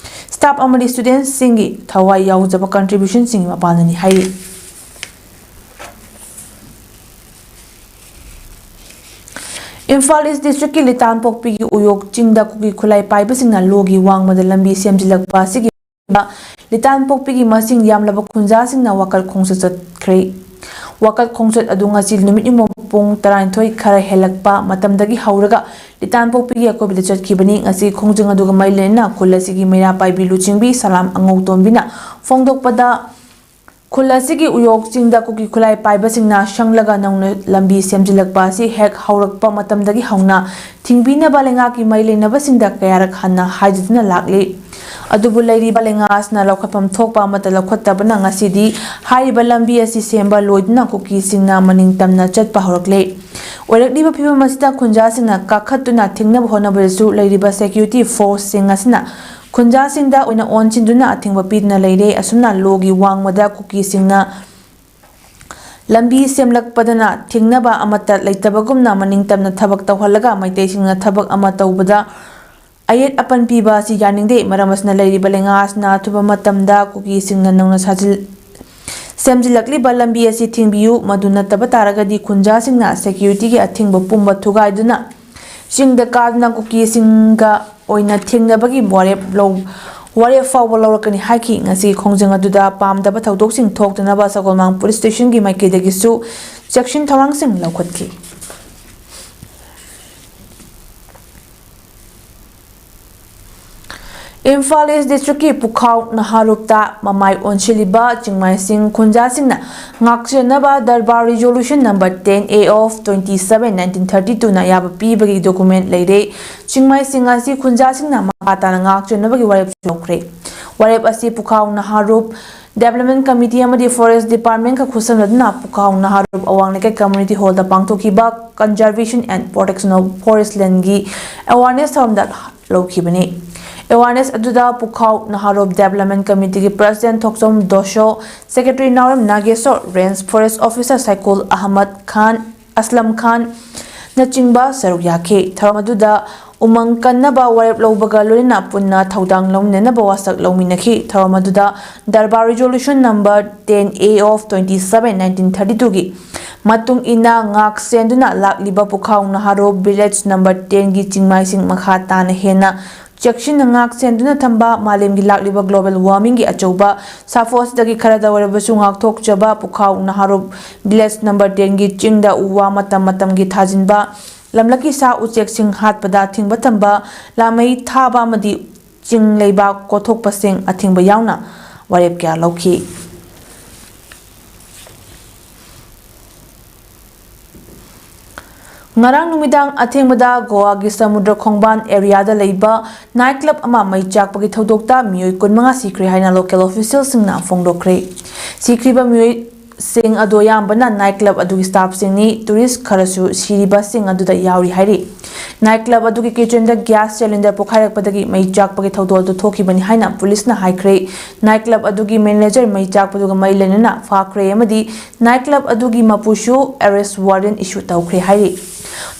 staff ꯑꯃꯗꯤ studentsꯁꯤꯡꯒꯤ ꯊꯋꯥꯏ ꯌꯥꯎꯖꯕ contributionꯁꯤꯡꯒꯤ ꯃꯄꯥꯟꯅꯅꯤ ꯍꯥꯏꯔꯤ꯫ ꯏꯝꯐꯥꯜ East Districtꯀꯤ ꯂꯤꯇꯥꯟꯄꯣꯛꯄꯤꯒꯤ ꯎꯌꯣꯛ ꯆꯤꯡꯗ ꯀꯨꯀꯤ ꯈꯨꯠꯂꯥꯏ ꯄꯥꯏꯕꯁꯤꯡꯅ ꯂꯣꯒꯤ ꯋꯥꯡꯃꯗ ꯂꯝꯕꯤ ꯁꯦꯝꯖꯤꯜꯂꯛꯄ ꯑꯁꯤꯒꯤ ꯂꯤꯇꯥꯟꯄꯣꯛꯄꯤꯒꯤ ꯃꯁꯤꯡ ꯌꯥꯝꯂꯕ ꯈꯨꯟꯖꯥꯁꯤꯡꯅ ꯋꯥꯀꯠ ꯈꯣꯡꯆꯠ ꯆꯠꯈ꯭ꯔꯦ꯫ ꯋꯥꯀꯠ ꯈꯣꯡꯆꯠ ꯑꯗꯨ ꯉꯁꯤ ꯅꯨꯃꯤꯠ ꯌꯨꯡꯕ ꯄꯨꯡ ꯇꯔꯥꯅꯤꯊꯣꯏ ꯈꯔ ꯍꯦꯜꯂꯛꯄ ꯃꯇꯝꯗꯒꯤ ꯍꯧꯔꯒ ꯂꯤꯇꯥꯟꯄꯣꯛꯄꯤꯒꯤ ꯑꯀꯣꯏꯕꯗ ꯆꯠꯈꯤꯕꯅꯤ꯫ ꯉꯁꯤ ꯈꯣꯡꯖꯪ ꯑꯗꯨꯒ ꯃꯔꯤ ꯂꯩꯅꯅ ꯈꯨꯜ ꯑꯁꯤꯒꯤ ꯃꯩꯔꯥ ꯄꯥꯏꯕꯤ ꯂꯨꯆꯤꯡꯕꯤ ꯁꯂꯥꯝ ꯑꯉꯧꯇꯣꯝꯕꯤꯅ ꯐꯣꯡꯗꯣꯛꯄꯗ, ꯈꯨꯜ ꯑꯁꯤꯒꯤ ꯎꯌꯣꯛ ꯆꯤꯡꯗ ꯀꯨꯀꯤ ꯈꯨꯠꯂꯥꯏ ꯄꯥꯏꯕꯁꯤꯡꯅ ꯁꯪꯂꯒ ꯅꯧꯅ ꯂꯝꯕꯤ ꯁꯦꯝꯖꯤꯜꯂꯛꯄ ꯑꯁꯤ ꯍꯦꯛ ꯍꯧꯔꯛꯄ ꯃꯇꯝꯗꯒꯤ ꯍꯧꯅ ꯊꯤꯡꯕꯤꯅꯕ ꯂꯩꯉꯥꯛꯀꯤ ꯃꯔꯤ ꯂꯩꯅꯕꯁꯤꯡꯗ ꯀꯌꯥꯔꯛ ꯍꯟꯅ ꯍꯥꯏꯖꯗꯨꯅ ꯂꯥꯛꯂꯤ꯫ ꯑꯗꯨꯕꯨ ꯂꯩꯔꯤꯕ ꯂꯩꯉꯥꯛ ꯑꯁꯤꯅ ꯂꯧꯈꯠꯐꯝ ꯊꯣꯛꯄ ꯑꯃꯠꯇ ꯂꯧꯈꯠꯇꯕꯅ ꯉꯁꯤꯗꯤ ꯍꯥꯏꯔꯤꯕ ꯂꯝꯕꯤ ꯑꯁꯤ ꯁꯦꯝꯕ ꯂꯣꯏꯗꯨꯅ ꯀꯨꯀꯤꯁꯤꯡꯅ ꯃꯅꯤꯡ ꯇꯝꯅ ꯆꯠꯄ ꯍꯧꯔꯛꯂꯦ꯫ ꯑꯣꯏꯔꯛꯂꯤꯕ ꯐꯤꯕꯝ ꯑꯁꯤꯗ ꯈꯨꯟꯖꯥꯁꯤꯡꯅ ꯀꯥꯈꯠꯇꯨꯅ ꯊꯤꯡꯅꯕ ꯍꯣꯠꯅꯕꯗꯁꯨ ꯂꯩꯔꯤꯕ security forceꯁꯤꯡ ꯑꯁꯤꯅ ꯈꯨꯟꯖꯥꯁꯤꯡꯗ ꯑꯣꯏꯅ ꯑꯣꯟꯁꯤꯟꯗꯨꯅ ꯑꯊꯤꯡꯕ ꯄꯤꯗꯨꯅ ꯂꯩꯔꯦ꯫ ꯑꯁꯨꯝꯅ ꯂꯣꯒꯤ ꯋꯥꯡꯃꯗ ꯀꯨꯀꯤꯁꯤꯡꯅ ꯂꯝꯕꯤ ꯁꯦꯝꯂꯛꯄꯗꯅ ꯊꯤꯡꯅꯕ ꯑꯃꯠꯇ ꯂꯩꯇꯕꯒꯨꯝꯅ ꯃꯅꯤꯡ ꯇꯝꯅ ꯊꯕꯛ ꯇꯧꯍꯜꯂꯒ ꯃꯩꯇꯩꯁꯤꯡꯅ ꯊꯕꯛ ꯑꯃ ꯇꯧꯕꯗ ꯑꯌꯦꯠ ꯑꯄꯟ ꯄꯤꯕ ꯑꯁꯤ ꯌꯥꯅꯤꯡꯗꯦ꯫ ꯃꯔꯝ ꯑꯁꯤꯅ ꯂꯩꯔꯤꯕ ꯂꯩꯉꯥꯛ ꯑꯁꯤꯅ ꯑꯊꯨꯕ ꯃꯇꯝꯗ ꯀꯨꯀꯤꯁꯤꯡꯅ ꯅꯧꯅ ꯁꯥꯖꯤꯜ-, ꯁꯦꯝꯖꯤꯜꯂꯛꯂꯤꯕ ꯂꯝꯕꯤ ꯑꯁꯤ ꯊꯤꯡꯕꯤꯌꯨ꯫ ꯃꯗꯨ ꯅꯠꯇꯕ ꯇꯥꯔꯒꯗꯤ ꯈꯨꯟꯖꯥꯁꯤꯡꯅ ꯁꯦꯀ꯭ꯌꯨꯔꯤꯇꯤꯒꯤ ꯑꯊꯤꯡꯕ ꯄꯨꯝꯕ ꯊꯨꯒꯥꯏꯗꯨꯅ ꯆꯤꯡꯗ ꯀꯥꯗꯨꯅ ꯀꯨꯀꯤꯁꯤꯡꯒ ꯑꯣꯏꯅ ꯊꯦꯡꯅꯕꯒꯤ ꯋꯥꯔꯦꯞ ꯂꯧ-, ꯋꯥꯔꯦꯞ ꯐꯥꯎꯕ ꯂꯧꯔꯛꯀꯅꯤ ꯍꯥꯏꯈꯤ꯫ ꯉꯁꯤꯒꯤ ꯈꯣꯡꯖꯪ ꯑꯗꯨꯗ ꯄꯥꯝꯗꯕ ꯊꯧꯗꯣꯛꯁꯤꯡ ꯊꯣꯛꯇꯅꯕ ꯁꯒꯣꯜꯕꯟ ꯄꯨꯂꯤꯁ ꯁ꯭ꯇꯦꯁꯟꯒꯤ ꯃꯥꯏꯀꯩꯗꯒꯤꯁꯨ ꯆꯦꯛꯁꯤꯟ ꯊꯧꯔꯥꯡꯁꯤꯡ ꯂꯧꯈꯠꯈꯤ꯫ ꯏꯝꯐꯥꯜ ꯏꯁ ꯗꯤꯁꯇ꯭ꯔꯤꯛꯀꯤ ꯄꯨꯈꯥꯎ ꯅꯍꯥꯔꯨꯞꯇ ꯃꯃꯥꯏ ꯑꯣꯟꯁꯤꯜꯂꯤꯕ ꯆꯤꯡꯃꯥꯏꯁꯤꯡ ꯈꯨꯟꯖꯥꯁꯤꯡꯅ ꯉꯥꯛꯁꯦꯟꯅꯕ durbar resolution number ten A of twenty seven nineteen thirty two ꯅ ꯑꯌꯥꯕ ꯄꯤꯕꯒꯤ ꯗꯣꯀꯨꯃꯦꯟ ꯂꯩꯔꯦ꯫ ꯆꯤꯡꯃꯥꯏꯁꯤꯡ ꯑꯁꯤ ꯈꯨꯟꯖꯥꯁꯤꯡꯅ ꯃꯈꯥ ꯇꯥꯅ ꯉꯥꯛꯁꯦꯟꯅꯕꯒꯤ ꯋꯥꯔꯦꯞꯁꯨ ꯂꯧꯈ꯭ꯔꯦ꯫ ꯋꯥꯔꯦꯞ ꯑꯁꯤ ꯄꯨꯈꯥꯎ ꯅꯍꯥꯔꯨꯞ ꯗꯦꯕꯂꯞꯃꯦꯟ ꯀꯃꯤꯇꯤ ꯑꯃꯗꯤ ꯐꯣꯔꯦꯁ ꯗꯤꯄꯥꯔꯠꯃꯦꯟꯒ ꯈꯨꯠꯁꯝꯅꯗꯨꯅ ꯄꯨꯈꯥꯎ ꯅꯍꯥꯔꯨꯞ ꯑꯋꯥꯡ ꯂꯩꯀꯥꯏ ꯀꯝꯃ꯭ꯌꯨꯅꯤꯇꯤ ꯍꯣꯜꯗ ꯄꯥꯡꯊꯣꯛꯈꯤꯕ Conservation and Protection of Forest Land ꯒꯤ ꯑꯦꯋꯥꯔꯅꯦꯁ ꯊꯧꯔꯝꯗ ꯂꯧꯈꯤꯕꯅꯤ꯫ ꯑꯦꯋꯥꯔꯅꯦꯁ ꯑꯗꯨꯗ ꯄꯨꯈꯥꯎ ꯅꯍꯥꯔꯣꯞ ꯗꯦꯕꯂꯞꯃꯦꯟ ꯀꯃꯤꯇꯤꯒꯤ ꯄ꯭ꯔꯁꯤꯗꯦꯟ ꯊꯣꯛꯆꯣꯝ ꯗꯣꯁꯣ, ꯁꯦꯀ꯭ꯔꯦꯇꯔꯤ ꯅꯥꯎꯔꯦꯝ ꯅꯥꯒꯦꯁꯣꯔ, ꯔꯦꯟꯖ ꯐꯣꯔꯦꯁ ꯑꯣꯐꯤꯁꯥꯔ ꯁꯥꯏꯀꯨꯜ ꯑꯍꯃꯗ ꯈꯥꯟ, ꯑꯁꯂꯝ ꯈꯥꯟꯅꯆꯤꯡꯕ ꯁꯔꯨꯛ ꯌꯥꯈꯤ꯫ ꯊꯧꯔꯝ ꯑꯗꯨꯗ ꯎꯃꯪ ꯀꯟꯅꯕ ꯋꯥꯔꯦꯞ ꯂꯧꯕꯒ ꯂꯣꯏꯅꯅ ꯄꯨꯟꯅ ꯊꯧꯗꯥꯡ ꯂꯧꯃꯤꯟꯅꯅꯕ ꯋꯥꯁꯛ ꯂꯧꯃꯤꯟꯅꯈꯤ꯫ ꯊꯧꯔꯝ ꯑꯗꯨꯗ durbar resolution number ten A of twenty seven nineteen thirty two ꯒꯤ ꯃꯇꯨꯡ ꯏꯟꯅ ꯉꯥꯛ ꯁꯦꯟꯗꯨꯅ ꯂꯥꯛꯂꯤꯕ ꯄꯨꯈꯥꯎ ꯅꯍꯥꯔꯣ ꯚꯤꯂꯦꯖ ꯅꯝꯕꯔ ten ꯒꯤ ꯆꯤꯡꯃꯥꯏꯁꯤꯡ ꯃꯈꯥ ꯇꯥꯅ ꯍꯦꯟꯅ ꯆꯦꯛꯁꯤꯟꯅ ꯉꯥꯛ ꯁꯦꯟꯗꯨꯅ ꯊꯝꯕ, ꯃꯥꯂꯦꯝꯒꯤ ꯂꯥꯛꯂꯤꯕ global warming ꯒꯤ ꯑꯆꯧꯕ ꯁꯥꯐꯨ ꯑꯁꯤꯗꯒꯤ ꯈꯔꯗ ꯑꯣꯏꯔꯕꯁꯨ ꯉꯥꯛꯊꯣꯛꯆꯕ, ꯄꯨꯈꯥꯎ ꯅꯍꯥꯔꯣ ꯚꯤꯂꯦꯖ ꯅꯝꯕꯔ ten ꯒꯤ ꯆꯤꯡꯗ ꯎ ꯋꯥ ꯃꯇꯝ ꯃꯇꯝꯒꯤ ꯊꯥꯖꯤꯟꯕ, ꯂꯝꯂꯛꯀꯤ ꯁꯥ ꯎꯆꯦꯛꯁꯤꯡ ꯍꯥꯠꯄꯗ ꯑꯊꯤꯡꯕ ꯊꯝꯕ, ꯂꯥꯃꯩ ꯊꯥꯕ ꯑꯃꯗꯤ ꯆꯤꯡ ꯂꯩꯕꯥꯛ ꯀꯣꯊꯣꯛꯄꯁꯤꯡ ꯑꯊꯤꯡꯕ ꯌꯥꯎꯅ ꯋꯥꯔꯦꯞ ꯀꯌꯥ ꯂꯧꯈꯤ꯫ ꯉꯔꯥꯡ ꯅꯨꯃꯤꯗꯥꯡ ꯑꯊꯦꯡꯕꯗ ꯒꯣꯋꯥꯒꯤ ꯁꯃꯨꯗ꯭ꯔ ꯈꯣꯡꯕꯥꯟ ꯑꯦꯔꯤꯌꯥꯗ ꯂꯩꯕ ꯅꯥꯏꯠ ꯀ꯭ꯂꯕ ꯑꯃ ꯃꯩ ꯆꯥꯛꯄꯒꯤ ꯊꯧꯗꯣꯛꯇ ꯃꯤꯑꯣꯏ ꯀꯨꯟꯃꯉꯥ ꯁꯤꯈ꯭ꯔꯦ ꯍꯥꯏꯅ ꯂꯣꯀꯦꯜ ꯑꯣꯐꯤꯁꯤꯌꯦꯜꯁꯤꯡꯅ ꯐꯣꯡꯗꯣꯛꯈ꯭ꯔꯦ꯫ ꯁꯤꯈ꯭ꯔꯤꯕ ꯃꯤꯑꯣꯏꯁꯤꯡ ꯑꯗꯨ ꯑꯌꯥꯝꯕꯅ ꯅꯥꯏꯠ ꯀ꯭ꯂꯕ ꯑꯗꯨꯒꯤ ꯁ꯭ꯇꯥꯐꯁꯤꯡꯅꯤ꯫ ꯇꯨꯔꯤꯁ ꯈꯔꯁꯨ ꯁꯤꯔꯤꯕꯁꯤꯡ ꯑꯗꯨꯗ ꯌꯥꯎꯔꯤ ꯍꯥꯏꯔꯤ꯫ ꯅꯥꯏꯠ ꯀ꯭ꯂꯕ ꯑꯗꯨꯒꯤ ꯀꯤꯆꯟꯗ ꯒ꯭ꯌꯥꯁ ꯁꯤꯂꯤꯟꯗꯔ ꯄꯣꯈꯥꯏꯔꯛꯄꯗꯒꯤ ꯃꯩ ꯆꯥꯛꯄꯒꯤ ꯊꯧꯗꯣꯛ ꯑꯗꯨ ꯊꯣꯛꯈꯤꯕꯅꯤ ꯍꯥꯏꯅ ꯄꯨꯂꯤꯁꯅ ꯍꯥꯏꯈ꯭ꯔꯦ꯫ ꯅꯥꯏꯠ ꯀ꯭ꯂꯕ ꯑꯗꯨꯒꯤ ꯃꯦꯅꯦꯖꯔ ꯃꯩ ꯆꯥꯛꯄꯗꯨꯒ ꯃꯔꯤ ꯂꯩꯅꯅ ꯐꯥꯈ꯭ꯔꯦ ꯑꯃꯗꯤ ꯅꯥꯏꯠ ꯀ꯭ꯂꯕ ꯑꯗꯨꯒꯤ ꯃꯄꯨꯁꯨ ꯑꯦꯔꯦꯁ ꯋꯥꯔꯦꯟ ꯏꯁꯨ ꯇꯧꯈ꯭ꯔꯦ ꯍꯥꯏꯔꯤ꯫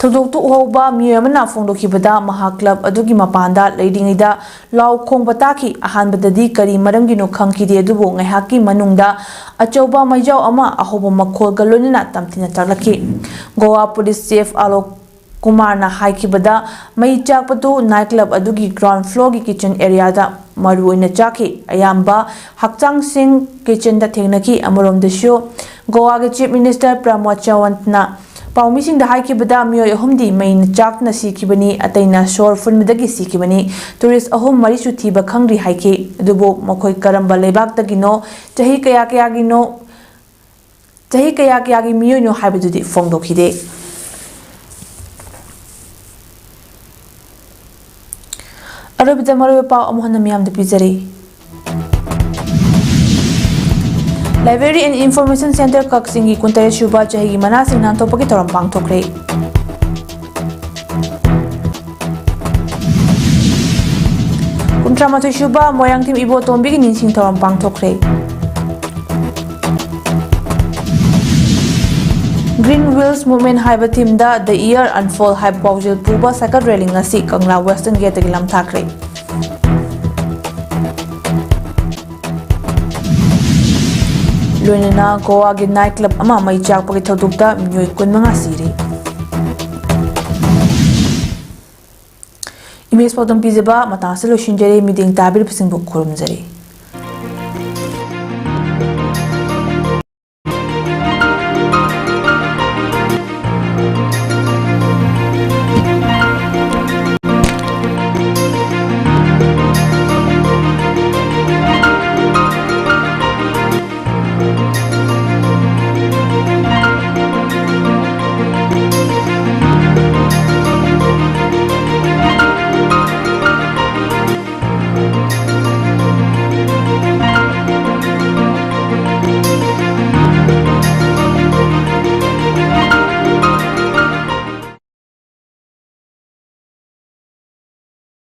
ꯊꯧꯗꯣꯛꯇꯨ ꯎꯍꯧꯕ ꯃꯤꯑꯣꯏ ꯑꯃꯅ ꯐꯣꯡꯗꯣꯛꯈꯤꯕꯗ, ꯃꯍꯥꯛ ꯀ꯭ꯂꯕ ꯑꯗꯨꯒꯤ ꯃꯄꯥꯟꯗ ꯂꯩꯔꯤꯉꯩꯗ ꯂꯥꯎ ꯈꯣꯡꯕ ꯇꯥꯈꯤ꯫ ꯑꯍꯥꯟꯕꯗꯗꯤ ꯀꯔꯤ ꯃꯔꯝꯒꯤꯅꯣ ꯈꯪꯈꯤꯗꯦ, ꯑꯗꯨꯕꯨ ꯉꯥꯏꯍꯥꯛꯀꯤ ꯃꯅꯨꯡꯗ ꯑꯆꯧꯕ ꯃꯩꯖꯥꯎ ꯑꯃ ꯑꯍꯧꯕ ꯃꯈꯣꯜꯒ ꯂꯣꯏꯅꯅ ꯇꯝꯊꯤꯅ ꯆꯥꯛꯂꯛꯈꯤ꯫ ꯒꯣꯋꯥ ꯄꯨꯂꯤꯁ ꯆꯤꯐ ꯑꯂꯣꯛ ꯀꯨꯃꯥꯔꯅ ꯍꯥꯏꯈꯤꯕꯗ, ꯃꯩ ꯆꯥꯛꯄꯗꯨ ꯅꯥꯏꯠ ꯀ꯭ꯂꯕ ꯑꯗꯨꯒꯤ ꯒ꯭ꯔꯥꯎꯟ ꯐ꯭ꯂꯣꯔꯒꯤ ꯀꯤꯆꯟ ꯑꯦꯔꯤꯌꯥꯗ ꯃꯔꯨꯑꯣꯏꯅ ꯆꯥꯛꯈꯤ꯫ ꯑꯌꯥꯝꯕ ꯍꯛꯆꯥꯡꯁꯤꯡ ꯀꯤꯆꯟꯗ ꯊꯦꯡꯅꯈꯤ꯫ ꯑꯃꯔꯣꯝꯗꯁꯨ, ꯒꯣꯋꯥꯒꯤ ꯆꯤꯐ ꯃꯤꯅꯤꯁꯇꯔ ꯄ꯭ꯔꯃꯣꯗ ꯁꯥꯋꯟꯠꯅ ꯄꯥꯎꯃꯤꯁꯤꯡꯗ ꯍꯥꯏꯈꯤꯕꯗ, ꯃꯤꯑꯣꯏ ꯑꯍꯨꯝꯗꯤ ꯃꯩꯅ ꯆꯥꯛꯇꯨꯅ ꯁꯤꯈꯤꯕꯅꯤ, ꯑꯇꯩꯅ ꯁꯣꯔ ꯐꯨꯟꯕꯗꯒꯤ ꯁꯤꯈꯤꯕꯅꯤ꯫ ꯇꯨꯔꯤꯁ ꯑꯍꯨꯝ ꯃꯔꯤꯁꯨ ꯊꯤꯕ ꯈꯪꯗ꯭ꯔꯤ ꯍꯥꯏꯈꯤ꯫ ꯑꯗꯨꯕꯨ ꯃꯈꯣꯏ ꯀꯔꯝꯕ ꯂꯩꯕꯥꯛꯇꯒꯤꯅꯣ, ꯆꯍꯤ ꯀꯌꯥ ꯀꯌꯥꯒꯤꯅꯣ, ꯆꯍꯤ ꯀꯌꯥ ꯀꯌꯥꯒꯤ ꯃꯤꯑꯣꯏꯅꯣ ꯍꯥꯏꯕꯗꯨꯗꯤ ꯐꯣꯡꯗꯣꯛꯈꯤꯗꯦ꯫ ꯑꯔꯣꯏꯕꯗ ꯃꯔꯨꯑꯣꯏꯕ ꯄꯥꯎ ꯑꯃꯨꯛ ꯍꯟꯅ ꯃꯤꯌꯥꯝꯗ ꯄꯤꯖꯔꯤ꯫ Library and Information Centre ꯀꯛꯆꯤꯡꯒꯤ ꯀꯨꯟꯇꯔꯦꯠ ꯁꯨꯕ ꯆꯍꯤꯒꯤ ꯃꯅꯥꯁꯤꯡ ꯅꯥꯟꯊꯣꯛꯄꯒꯤ ꯊꯧꯔꯝ ꯄꯥꯡꯊꯣꯛꯈ꯭ꯔꯦ꯫ ꯀꯨꯟꯊ꯭ꯔꯥ ꯃꯥꯊꯣꯏ ꯁꯨꯕ ꯃꯣꯏꯔꯥꯡꯊꯦꯝ ꯏꯕꯣꯇꯣꯝꯕꯤꯒꯤ ꯅꯤꯡꯁꯤꯡ ꯊꯧꯔꯝ ꯄꯥꯡꯊꯣꯛꯈ꯭ꯔꯦ꯫ Green Wheels Movement ꯍꯥꯏꯕ ꯊꯤꯝꯗ The Year Unfold ꯍꯥꯏꯕ ꯄꯥꯎꯖꯦꯜ ꯄꯨꯕ ꯁꯥꯏꯀꯜ ꯔꯦꯂꯤ ꯉꯁꯤ ꯀꯪꯂꯥ ꯋꯦꯁꯇꯔꯟ ꯒꯦꯠꯇꯒꯤ ꯂꯝꯊꯥꯈ꯭ꯔꯦ꯫ ꯂꯣꯏꯅꯅ ꯒꯣꯋꯥꯒꯤ ꯅꯥꯏꯠ ꯀ꯭ꯂꯕ ꯑꯃ ꯃꯩ ꯆꯥꯛꯄꯒꯤ ꯊꯧꯗꯣꯛꯇ ꯃꯤꯑꯣꯏ ꯀꯨꯟꯃꯉꯥ ꯁꯤꯔꯦ꯫ ꯏꯃꯦꯖ ꯄꯥꯎꯗꯝ ꯄꯤꯖꯕ ꯃꯇꯥꯡ ꯑꯁꯤꯗ ꯂꯣꯏꯁꯤꯟꯖꯔꯦ꯫ ꯃꯤꯠꯌꯦꯡ ꯇꯥꯕꯤꯔꯤꯕꯁꯤꯡꯕꯨ ꯈꯨꯔꯨꯝꯖꯔꯤ꯫